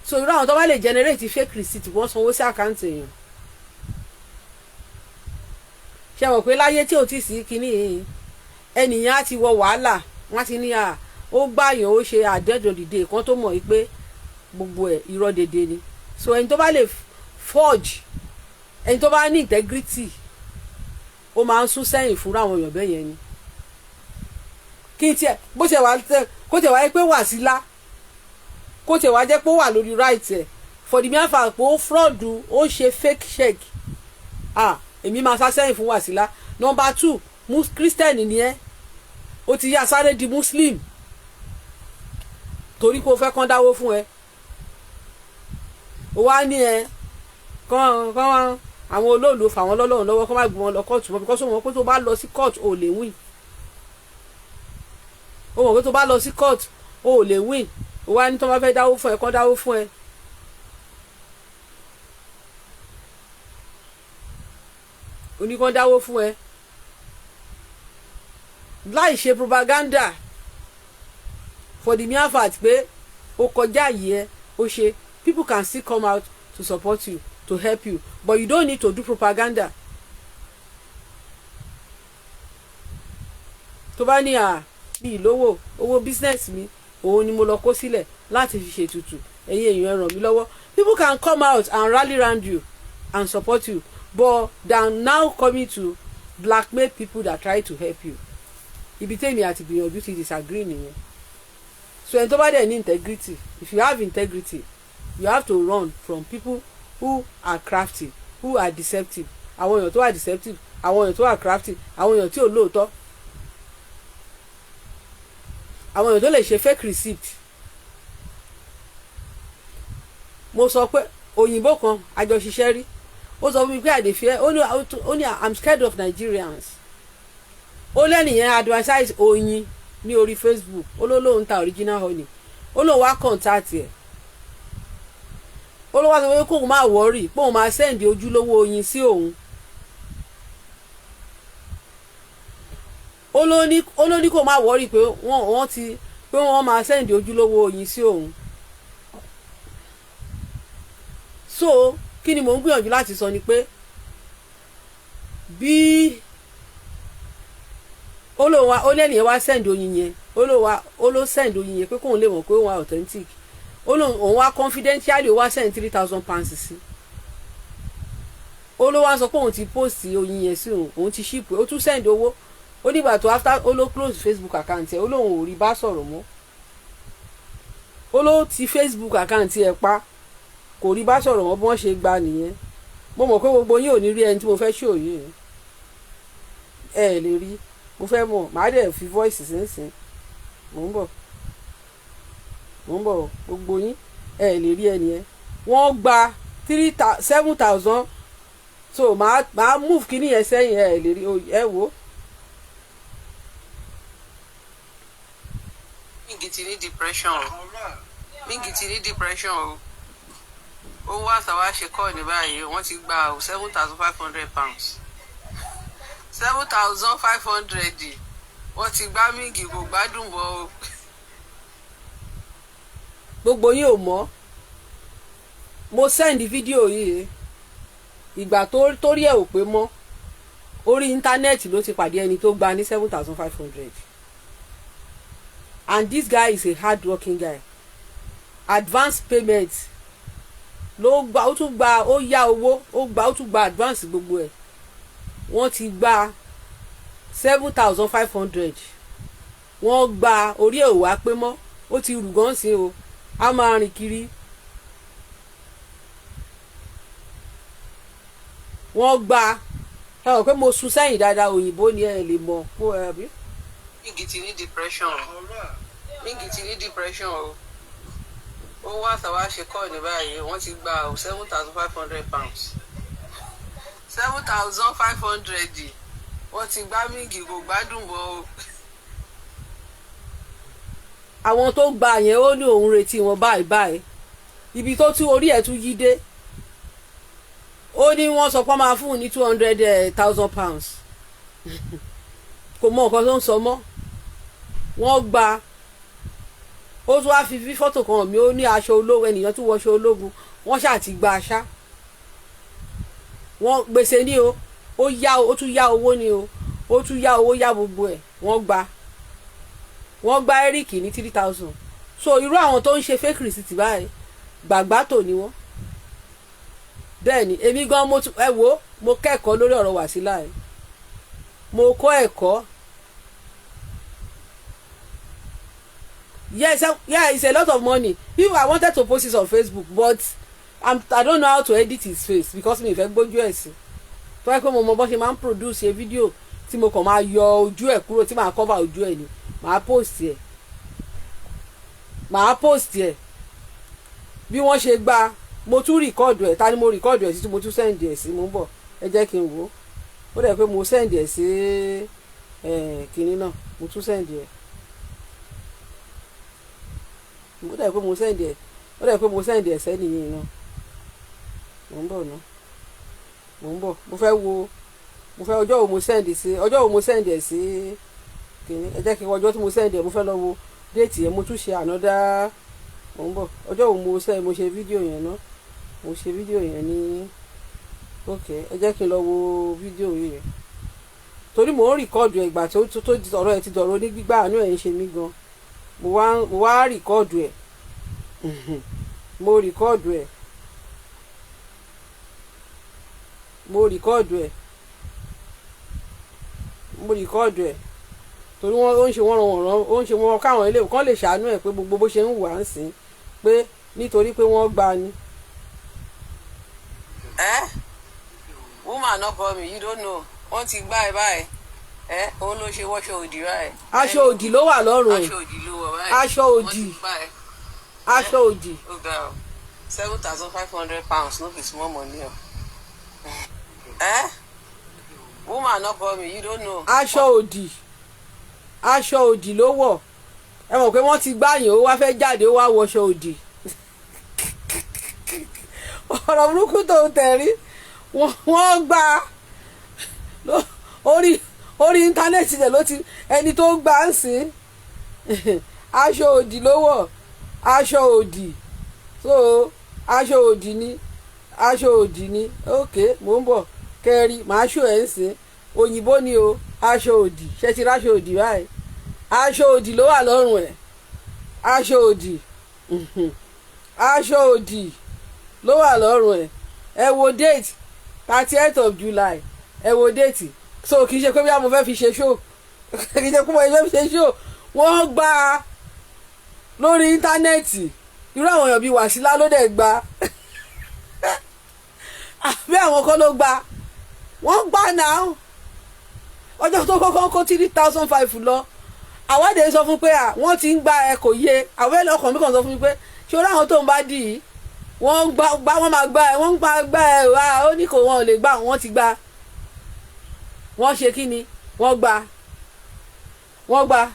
So irú àwọn tó bá lè generate fake receipt, wọ́n sanwó sí account èèyàn. Ṣe mọ̀ pé láyé tí ò tí sí kinní yìí, ẹnìyàn á ti wọ wàhálà, wọ́n ti ní à ó gbàyàn, ó ṣe àdẹ́dọ̀ dìde kan tó mọ̀ pé gbogbo ẹ̀ irọ́ dédé ni. So ẹni tó bá lè forge, ẹni tó bá ní integrity, ó máa ń sún sẹ́yìn fúnra àwọn èèyàn bẹ́ẹ̀ yẹn ni. Kí n tiẹ̀ bó tiẹ̀ wá kó tiẹ̀ wáyé pé Wàsílà, kó tiẹ̀ wá jẹ́ pé ó wà lórí right ẹ̀, for the mere fact pé ó fraud, ó ṣe fake check, ah, èmi máa sá sẹ́yìn fún Wàsílà. Number two, Christian ni ẹ́, ó ti yá sáré di Muslim torí kó fẹ́ kán dáwó fún ẹ. Ó wá ní ẹ kán kán àwọn olóòlù fà wọ́n lọ́lọ́run lọ́wọ́, kán má gbé wọn lọ kóòtù mọ́, because ó mọ̀ pé tó bá lọ sí kóòtù, ò lè win. Ó mọ̀ pé tó bá lọ sí kóòtù, ò lè win. Ó wá ní tó bá fẹ́ dáwó fún ẹ, kán dáwó fún ẹ. Oníkan dáwó fún ẹ láì ṣe propaganda, for the mere fact pé ó kọjá yìí ẹ ó ṣe, people can still come out to support you, to help you, but you don't need to do propaganda. Tó bá ní à mi ìlówó owó business mi, òun ni mo lọ kó sílẹ̀ láti fi ṣètùtù, ẹ̀yin èèyàn, ẹ ràn mí lọ́wọ́, people can come out and rally round you and support you, but than now coming to blackmail people that try to help you. Ibi tèmi àti gbìyànjú ti disagree nìyẹn. So ẹni tó bá dẹ̀ ní integrity, if you have integrity, you have to run from people who are crafty, who are deceptive. Àwọn èèyàn tó wà deceptive, àwọn èèyàn tó wà crafty, àwọn èèyàn tí ò lóòótọ́, àwọn èèyàn tó lè ṣe fake receipt. Mo sọ pé òyìnbó kan àjọṣiṣẹ́ rí, ó sọ fún mi pé àdèfẹ́, ó ní, "I'm scared of Nigerians." Ó lẹ́nìyẹn advertise oyin ní orí Facebook, ó ló lóun ta original honey. Ó lóun wá contact ẹ̀, ó ló wá sọ pé kóun máa worry, pé òun máa send ojúlówó oyin sí òun. Ó ló ní kó máa worry, pé wọ́n ti pé wọ́n máa send ojúlówó oyin sí òun. So kí ni mò ń gbìyànjú láti sọ ni pé bí ó lóun wá, ó lẹ́nìyẹn wá send oyin yẹn, ó ló wá, ó ló send oyin yẹn pé kóun lè mọ̀ pé òun wá authentic. Ó lóun òun wá confidentially, ó wá send £3,000 sí. Ó ló wá sọ pé òun ti post oyin yẹn sí òun, òun ti ship. Ó tún send owó. Ó nígbà tó after, ó ló close Facebook account ẹ̀, ó lóun ò rí bá sọ̀rọ̀ mọ́. Ó ló ti Facebook account ẹ̀ pa, kò rí bá sọ̀rọ̀ mọ́. Bí wọ́n ṣe gba nìyẹn. Mo mọ̀ pé gbogbo yín ò ní rí ẹni tí mo fẹ́ ṣò yìí, ẹ lè rí. Mo fẹ́ mọ̀, màá dẹ̀ fi voice sínsìn. Mò ń bọ̀, mò ń bọ̀. Gbogbo yín, ẹ lè rí ẹni yẹn. Wọ́n gba Three seven thousand. So màá move kíní yẹn sẹ́yìn, ẹ lè rí ẹ wò. Míngì ti ní depression o. Míngì ti ní depression o. Ó wá àtàwọn àṣekọ́ ní báyìí, wọ́n ti gba £7,500, 7,500. Wọ́n ti gbá Míngì, kò gbádùn bọ́ o. Gbogbo yín ò mọ̀, mo send fídíò yìí ìgbà tó torí ẹ̀ ò pé mọ́. Orí íńtánẹ́ẹ̀tì ló ti pàdé ẹni tó gba ní 7,500, and this guy is a hard working guy. Advance payment ló gba, ó tún gba, ó yá owó, ó gba, ó tún gba advance, gbogbo ẹ̀. Wọ́n ti gba 7,500. Wọ́n gba, orí ẹ̀ ò wá pé mọ́. Ó ti rù gán sí o, a máa rìn kiri. Wọ́n gba, ẹ rò pé mo sún sẹ́yìn dáadáa. Òyìnbó ni, ẹ lè mọ̀ kó ẹ bí. Míngì ti ní depression o. Míngì ti ní depression o. Ó wá àtàwọn àṣekọ́ ní báyìí, wọ́n ti gba £7,500, 7,500. Wọ́n ti gbá Míngì, kò gbádùn bọ́ o. Àwọn tó gba yẹn, ó ní òun retí wọn báyìí báyìí. Ibi tó tún orí ẹ̀ tún yí dé, ó ní wọ́n sọ pé wọ́n máa fún un ní £200,000. Kò mọ nǹkan tó ń sọ mọ́. Wọ́n gba, ó tún wá fi fọ́tò kan mi, ó ní aṣọ ológun, ènìyàn tún wọṣọ ológun. Wọ́n ṣáà ti gba aṣá wọ́n gbèsè ní o. Ó yá, ó tún yá owó ní o, ó tún yá owó, yá gbogbo ẹ̀. Wọ́n gba Eric ní 3,000. So irú àwọn tó ń ṣe fake receipt báyìí, gbàgbá tò ní wọ́n. Bẹ́ẹ̀ ni, èmi gan mo ẹ wo, mo kẹ́kọ̀ọ́ lórí ọ̀rọ̀ Wàsílà ẹ̀, mo kọ́ ẹ̀kọ́. Yes, yeah, it's a lot of money. If I wanted to post it on Facebook, but I don't know how to edit his face because mi fẹ́ gbójú ẹ̀ sí. Tó yẹ pé mo mọ bó ṣe máa ń produce a video tí mo kàn máa yọ ojú ẹ̀ kúrò, tí màá cover ojú ẹ̀ ni, màá post ẹ̀, màá post ẹ̀. Bí wọ́n ṣe gba, mo tún record ẹ̀. Ta ni mo record ẹ̀ sí tí mo tún send ẹ̀ sí? Mo ń bọ̀, ẹ jẹ́ kí n wò ó. Ó dẹ̀ pé mo send ẹ̀ sí kinní náà, mo tún send ẹ̀. Ó dẹ̀ pé mo send ẹ̀, ó dẹ̀ pé mo send ẹ̀ sẹ́ni yìí náà. Mo ń bọ̀ ná, mo ń bọ̀. Mo fẹ́ wo, mo fẹ́ ọjọ́ wo mo send sí, ọjọ́ wo mo send ẹ̀ sí kinní. Ẹ jẹ́ kí n wo ọjọ́ tí mo send ẹ̀. Mo fẹ́ lọ wo date yẹn. Mo tún ṣe another. Mo ń bọ̀. Ọjọ́ wo mo send, mo ṣe fídíò yẹn ná? Mo ṣe fídíò yẹn ní, ok, ẹ jẹ́ kí n lọ wo fídíò yìí torí mò ń record ẹ̀. Ìgbà tó ọ̀rọ̀ ẹ̀ ti dọ̀rọ̀ ní gbígbà, àánú ẹ̀ ń ṣe mí gan. Mo wá record ẹ̀, mo record ẹ̀, mo record ẹ̀, mo record ẹ̀ torí wọ́n ó ń ṣe wọ́n ràn wọ́n, ó ń ṣe wọ́n káwọn ilé kan lè ṣàánú ẹ̀ pé gbogbo bó ṣe ń wà ń sìn pé nítorí pé wọ́n gbà ni. Eh? Woman no call me, you don't know. Wọ́n ti gbá ẹ báyìí. Ẹ òun ló ṣe wọ́ṣọ òdì báyìí. Aṣọ òdì ló wà lọ́rùn ẹ̀. Aṣọ òdì ló wọ̀ báyìí. Aṣọ òdì. Wọ́n ti gbá ẹ. Aṣọ òdì. Ó ga o. £7,500 no be small money o. Eh? Woman no call me, you don't know. Aṣọ òdì, aṣọ òdì ló wọ̀. Ẹ mọ̀ pé wọ́n ti gbáyìn, ó wá fẹ́ jáde, ó wá wọṣọ òdì. Ọ̀rọ̀ burúkú tó ń tẹ̀rí. Wọ́n gbà orí íńtánẹ́ẹ̀tì rẹ̀ ló ti ẹni tó gbà ń sìn. Aṣọ òdì ló wọ̀, aṣọ òdì. So aṣọ òdì ni, aṣọ òdì ni. Ok, mò ń bọ̀ kẹrí, màá ṣò ẹ̀ ń sìn. Òyìnbó ni o, aṣọ òdì. Ṣe ti ráṣọ òdì báyìí? Aṣọ òdì ló wà lọ́rùn ẹ̀. Aṣọ òdì, aṣọ òdì ló wà lọ́rùn ẹ̀. Ẹ wo date, 30th of July. Ẹ wo date. So kì í ṣe pé bí mo fẹ́ fi ṣe show, kì í ṣe pé mo fẹ́ fi ṣe show. Wọ́n gbà lórí íńtánẹ́ẹ̀tì. Irú àwọn èèyàn bíi Wàsílà ló dẹ̀ gbà, àbí àwọn kan ló gbà? Wọ́n gbà náà. Ọjọ́ tó kọ́kọ́ kó 3,500 lọ, àwádìí sọ fún pé à wọ́n ti ń gba ẹ, kò yé àwọn ẹlẹ́. Ọkàn mi kàn sọ fún mi pé ṣé orí àwọn tó ń bá dì í. Wọ́n gbá gbá, wọ́n máa gbá ẹ, wọ́n gbá gbá ẹ wá. Ó ní kò, wọ́n ò lè gbá. Wọ́n ti gbá. Wọ́n ṣe kí ni? Wọ́n gbá, wọ́n gbá.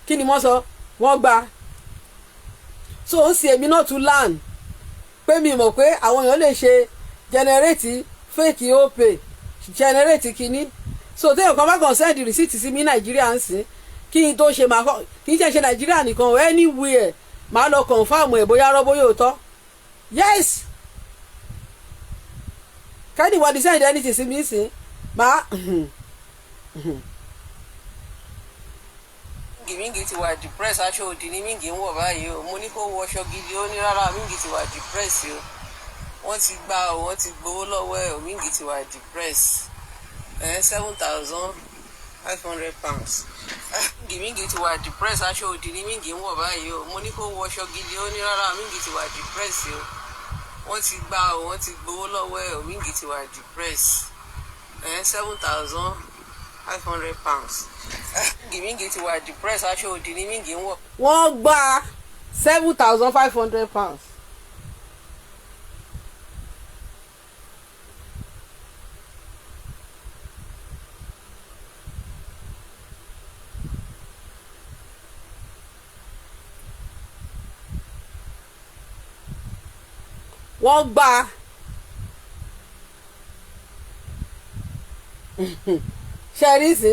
Kí ni wọ́n sọ? Wọ́n gbá. So ó sì èmi náà tún learn pé mi mọ̀ pé àwọn èèyàn lè ṣe generate fake Opay, generate kínní. So téèyàn kan bá kàn send receipt sí mi Nàìjíríà ń sìn, kí n tó ṣe máa kọ́, kì í ṣe ṣe Nàìjíríà nìkan, anywhere, máa lọ confirm ẹ̀ bóyá rọ́ bóyá òótọ́. Yes, k'anybody send anything sí mi sìn, máa. Míngì ti wà depressed. Aṣọ òdì ní Míngì ń wọ̀ báyìí o. Mo ní kó wọṣọ gidi, ó ní rárá. Míngì ti wà depressed o. Wọ́n ti gbà o, wọ́n ti gbowó lọ́wọ́ ẹ̀ o. Míngì ti wà depressed ẹ̀, £7,500. Míngì ti wà depressed. Aṣọ òdì ní Míngì ń wọ̀ báyìí o. Mo ní kó wọṣọ gidi, ó ní rárá. Míngì ti wà depressed o. Wọ́n ti gbà o, wọ́n ti gbowó lọ́wọ́ ẹ̀ o. Míngì ti wà depressed ẹ̀, £7,500. Míngì ti wà depressed. Aṣọ òdì ní Míngì ń wọ̀. Wọ́n gba £7,500. Wọ́n gbà. Ṣe rí sí?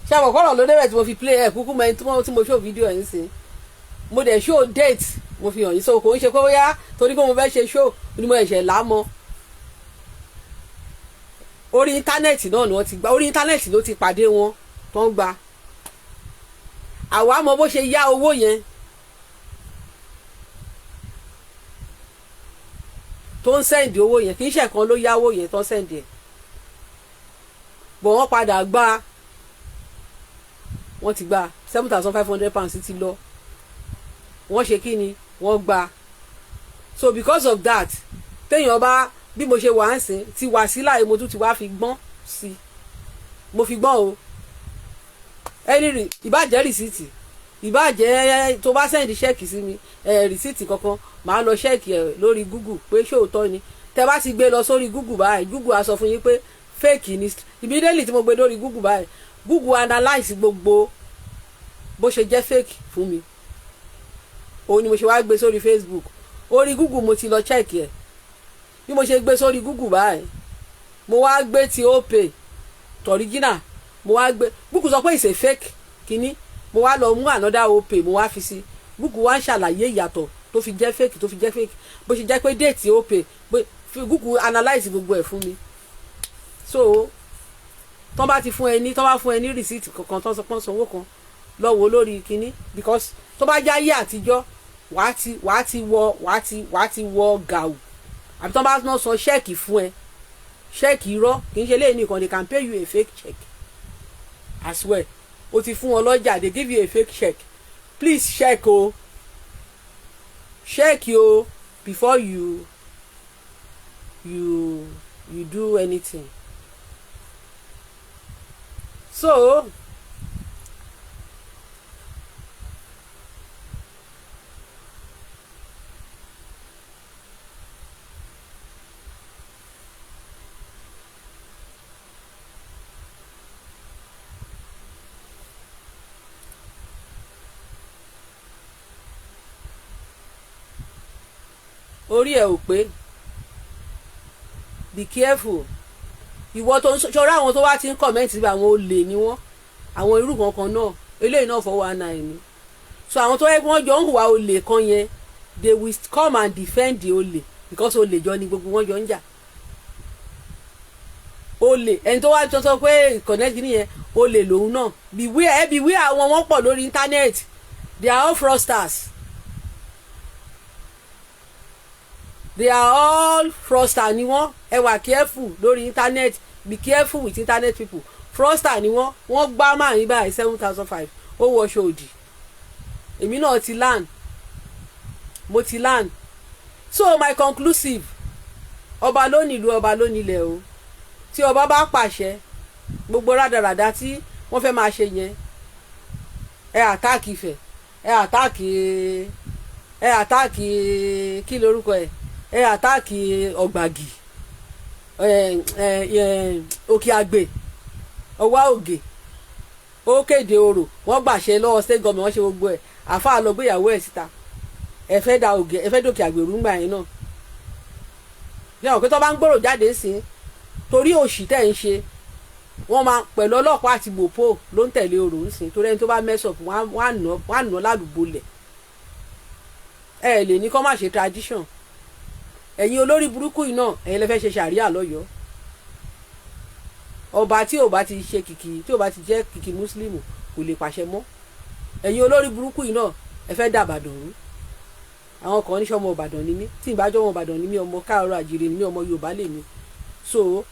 Ṣe àmọ̀kọ́rọ̀ ló débẹ̀ tí mo fi play ẹ̀ kúkú mọ ẹni tí mo show video ẹ̀ ń sìn. Mo dẹ̀ show date, mo fi hàn yín. So kò ń ṣe pé bóyá torí pé mo fẹ́ ṣe show ni mo ẹ̀ṣẹ̀ lámọ́. Orí íńtánẹ́ẹ̀tì náà ni wọ́n ti gbà. Orí íńtánẹ́ẹ̀tì ló ti pàdé wọn tó ń gba. Àwa mọ bó ṣe yá owó yẹn tó ń send owó yẹn. Kì í ṣe kan ló yáwó yẹn tó ń send ẹ̀ bọ̀. Wọ́n padà gbà, wọ́n ti gba £7,500 ti lọ. Wọ́n ṣe kí ni? Wọ́n gbà. So because of that, téèyàn bá bí mo ṣe wà ń sìn ti wà sílà, mo tún ti wá fi gbọ́n sí i. Mo fi gbọ́n o. Ẹni rí ìbàjẹ́ receipt, ìbàjẹ́ tó bá send check sí mi, ẹ̀ receipt kankan, màá lọ check ẹ̀ lórí Google pé ṣóòótọ́ ni. Tẹ bá ti gbé lọ sórí Google báyìí, Google á sọ fún yín pé fake ni. Immediately tí mo gbé lórí Google báyìí, Google analyse gbogbo bó ṣe jẹ́ fake fún mi. Òun ni mo ṣe wá gbé sórí Facebook. Orí Google mo ti lọ check ẹ̀. Bí mo ṣe gbé sórí Google báyìí, mo wá gbé ti Opay original, mo wá gbé. Google sọ pé it's a fake kínní. Mo wá lọ mú another Opay, mo wá fi sí. Google wá ń ṣàlàyé ìyàtọ̀ tó fi jẹ́ fake, tó fi jẹ́ fake, bó ṣe jẹ́ pé date Opay. Google analyse gbogbo ẹ̀ fún mi. So tọ́ bá ti fún ẹ ní, tọ́ bá fún ẹ ní receipt kankan, tọ́ sọ pọ́n sanwó kan, lọ wò lórí kínní, because tó bá jáyé àtijọ́, wàá ti wọ gàù, àbí tọ́ bá náà sọ check fún ẹ, check irọ́. Kì í ṣe léyìn nìkan, they can pay you a fake check as well. O ti fún wọn lọ́jà, they give you a fake check. Please check o, check o before you do anything. So orí ẹ ò pé. Be careful, ìwọ tó ń ṣọ́ra. Àwọn tó wá ti ń comment síbi, àwọn olè ni wọ́n, àwọn irú kankan náà. Eléyìí náà 419 ni. So àwọn tó yẹ kí wọ́n jọ ń hùwà olè kan yẹn, they will come and defend the olè, because olè jọ ni gbogbo wọn jọ ń jà. Olè ẹni tó wá tó sọ pé connect nìyẹn, olè lòun náà. Beware ẹ, beware. Àwọn wọn pọ̀ lórí internet. They are all fraudsters. They are all fraudsters ni wọ́n. Ẹ wà careful lórí internet. Be careful with internet people. Fraudster ni wọ́n. Wọ́n gbá márùn báyìí, 7,500. Ó wọṣọ òdì. Èmi náà ti learn, mo ti learn. So my conclusive, ọba ló nílùú, ọba ló nílẹ̀ o. Tí ọba bá pàṣẹ, gbogbo rádaràda tí wọ́n fẹ́ máa ṣe yẹn, ẹ attack Ifẹ̀, ẹ attack Ẹ attack, kí lorúkọ ẹ, ẹ attack Ọ̀gbàgì, ẹ ẹ Òkè Àgbè, Ọwá Ògè. Ó kéde orò, wọ́n gbàṣẹ lọ́wọ́ state government, wọ́n ṣe gbogbo ẹ̀. Àáfàá lọ gbéyàwó ẹ̀ síta. Ẹ fẹ́ da ògè, ẹ fẹ́ dòkè àgbèrú ńgbà yẹn náà ní àwọn pé tó bá ń gbòòrò jáde sí, torí òṣì tẹ̀ ń ṣe, wọ́n máa pẹ̀lú ọlọ́pàá àti mọ̀pó ló ń tẹ̀lé orò ń sìn, torí ẹni tó bá mess up, wọ́n á nà lálùbọ́lẹ̀. Ẹ lè ní kọ́ má ṣe tradition. Ẹ̀yin olórí burúkú yìí náà, ẹ̀yin lè fẹ́ ṣe ṣàríà lọ́yọ̀ọ́. Ọba tí ò bá ti ṣe kìkì, tí ò bá ti jẹ́ kìkì mùsùlùmù, kò lè pàṣẹ mọ́. Ẹ̀yin olórí burúkú yìí náà, ẹ fẹ́ dàbàdàn rú. Àwọn kan níṣẹ́ ọmọ Ìbàdàn ni mí. Tí ìbájọ́ ọmọ Ìbàdàn ni mí, ọmọ káàárọ̀ àjíire ni mí, ọmọ Yorùbá lè mí. So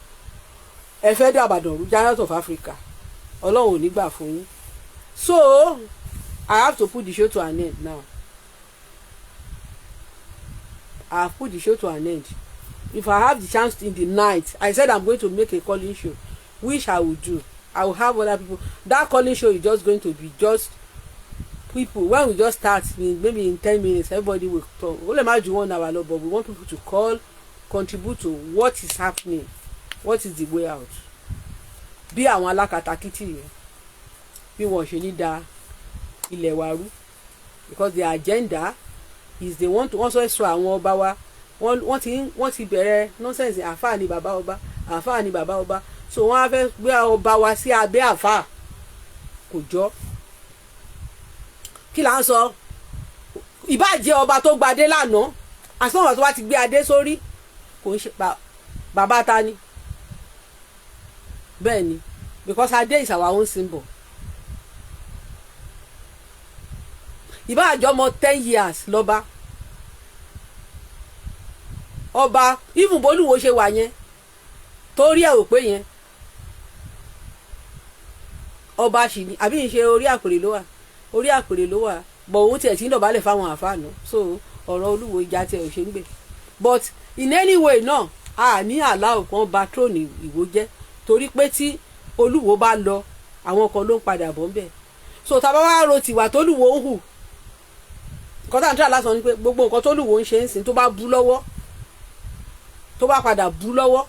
ẹ fẹ́ dàbàdàn rú, giant of Africa. Ọlọ́run ò ní gbà fún yín. So I have to put the show to an end now. I have put the show to an end. If I have the chance in the night, I said I'm going to make a calling show, which I will do. I will have other people. That calling show is just going to be just people. When we just start, maybe in 10 minutes, everybody will talk. Ó lè má ju one hour lọ, but we want people to call, contribute to what is happening, what is the way out, bí àwọn alákatakítì yẹn, bí wọ́n ṣe ní da ilẹ̀ wa rú, because the agenda is they want to, wọ́n sọ sọ àwọn ọba wa, wọ́n ti bẹ̀rẹ̀ nonsense. Àáfàá ni bàbá ọba, àáfàá ni bàbá ọba. So wọ́n á fẹ́ gbé ọba wa sí abẹ́ àáfàá. Kò jọ. Kí là ń sọ? Ìbáàjẹ́ ọba tó gbadé lánàá, àsọ̀rọ̀ tó bá ti gbé adé sórí, kò ń ṣe bàbá ta ni. Bẹ́ẹ̀ ni, because adé is our own symbol. Ìbáàjọ́ ọmọ 10 years lọ́ba ọba, even bólúwo ṣe wà yẹn, torí ẹ̀ ò pé yẹn, ọba sì ni. Àbí ń ṣe orí àpèrè ló wà? Orí àpèrè ló wà bọ̀. Òun tiẹ̀ tí ń dọ̀bálẹ̀ fáwọn àfáàná. So ọ̀rọ̀ olúwo, ìjà tiẹ̀ ò ṣe ń gbè. But in any way náà, a ní àláò kan ba throne Ìwó jẹ́, torí pé tí olúwo bá lọ, àwọn kan ló ń padà bọ̀ ń bẹ̀. So tá a bá wá ro tìwà tólúwo ń hù, nǹkan tá à ń tà lásán ni pé gbogbo nǹkan tólúwo ń ṣe ń sìn, tó bá bú lọ́wọ́, tó bá padà bú lọ́wọ́,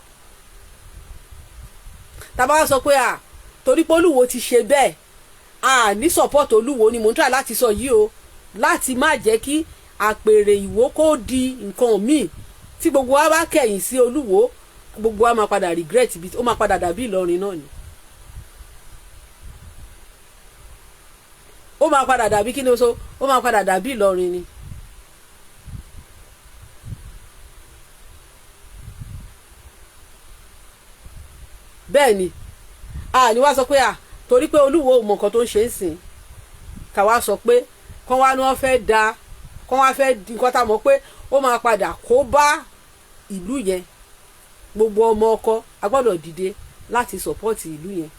tá a bá wá sọ pé à torí pé olúwo ti ṣe bẹ́ẹ̀, a ní support olúwo ni mò ń try láti sọ yìí o, láti má jẹ́ kí àpèrè Ìwó kó di nǹkan míì. Tí gbogbo wa bá kẹ̀yìn sí olúwo, gbogbo wa máa padà regret, bí ó máa padà dàbí Ìlọrin náà ni. Ó máa padà dàbí kí ni o sọ? Ó máa padà dàbí Ìlọrin ni. Bẹ́ẹ̀ ni, a ní wá sọ pé à torí pé olúwo ò mọ nǹkan tó ń ṣe ń sìn, ká wá sọ pé kán wá ní wọ́n fẹ́ da, kán wá fẹ́ di nǹkan tá a mọ̀ pé ó máa padà kó bá ìlú yẹn. Gbogbo ọmọ ọkọ a gbọ́dọ̀ dìde láti support ìlú yẹn,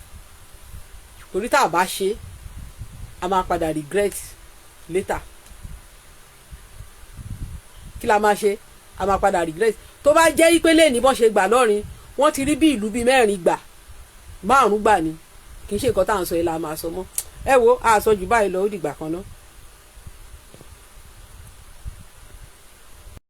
torí tá a bá ṣe, a máa padà regret later. Kí la máa ṣe? A máa padà regret. Tó bá jẹ́ ìpele ní bọ́n ṣe gbà lọ́rin, wọ́n ti rí bí ìlú bíi mẹ́rin gbà, márùn gbà ni. Kì í ṣe nǹkan tá à ń sọ yìí la máa sọ mọ́. Ẹ wo, a sọ jù báyìí lọ. Ó dìgbà kan náà.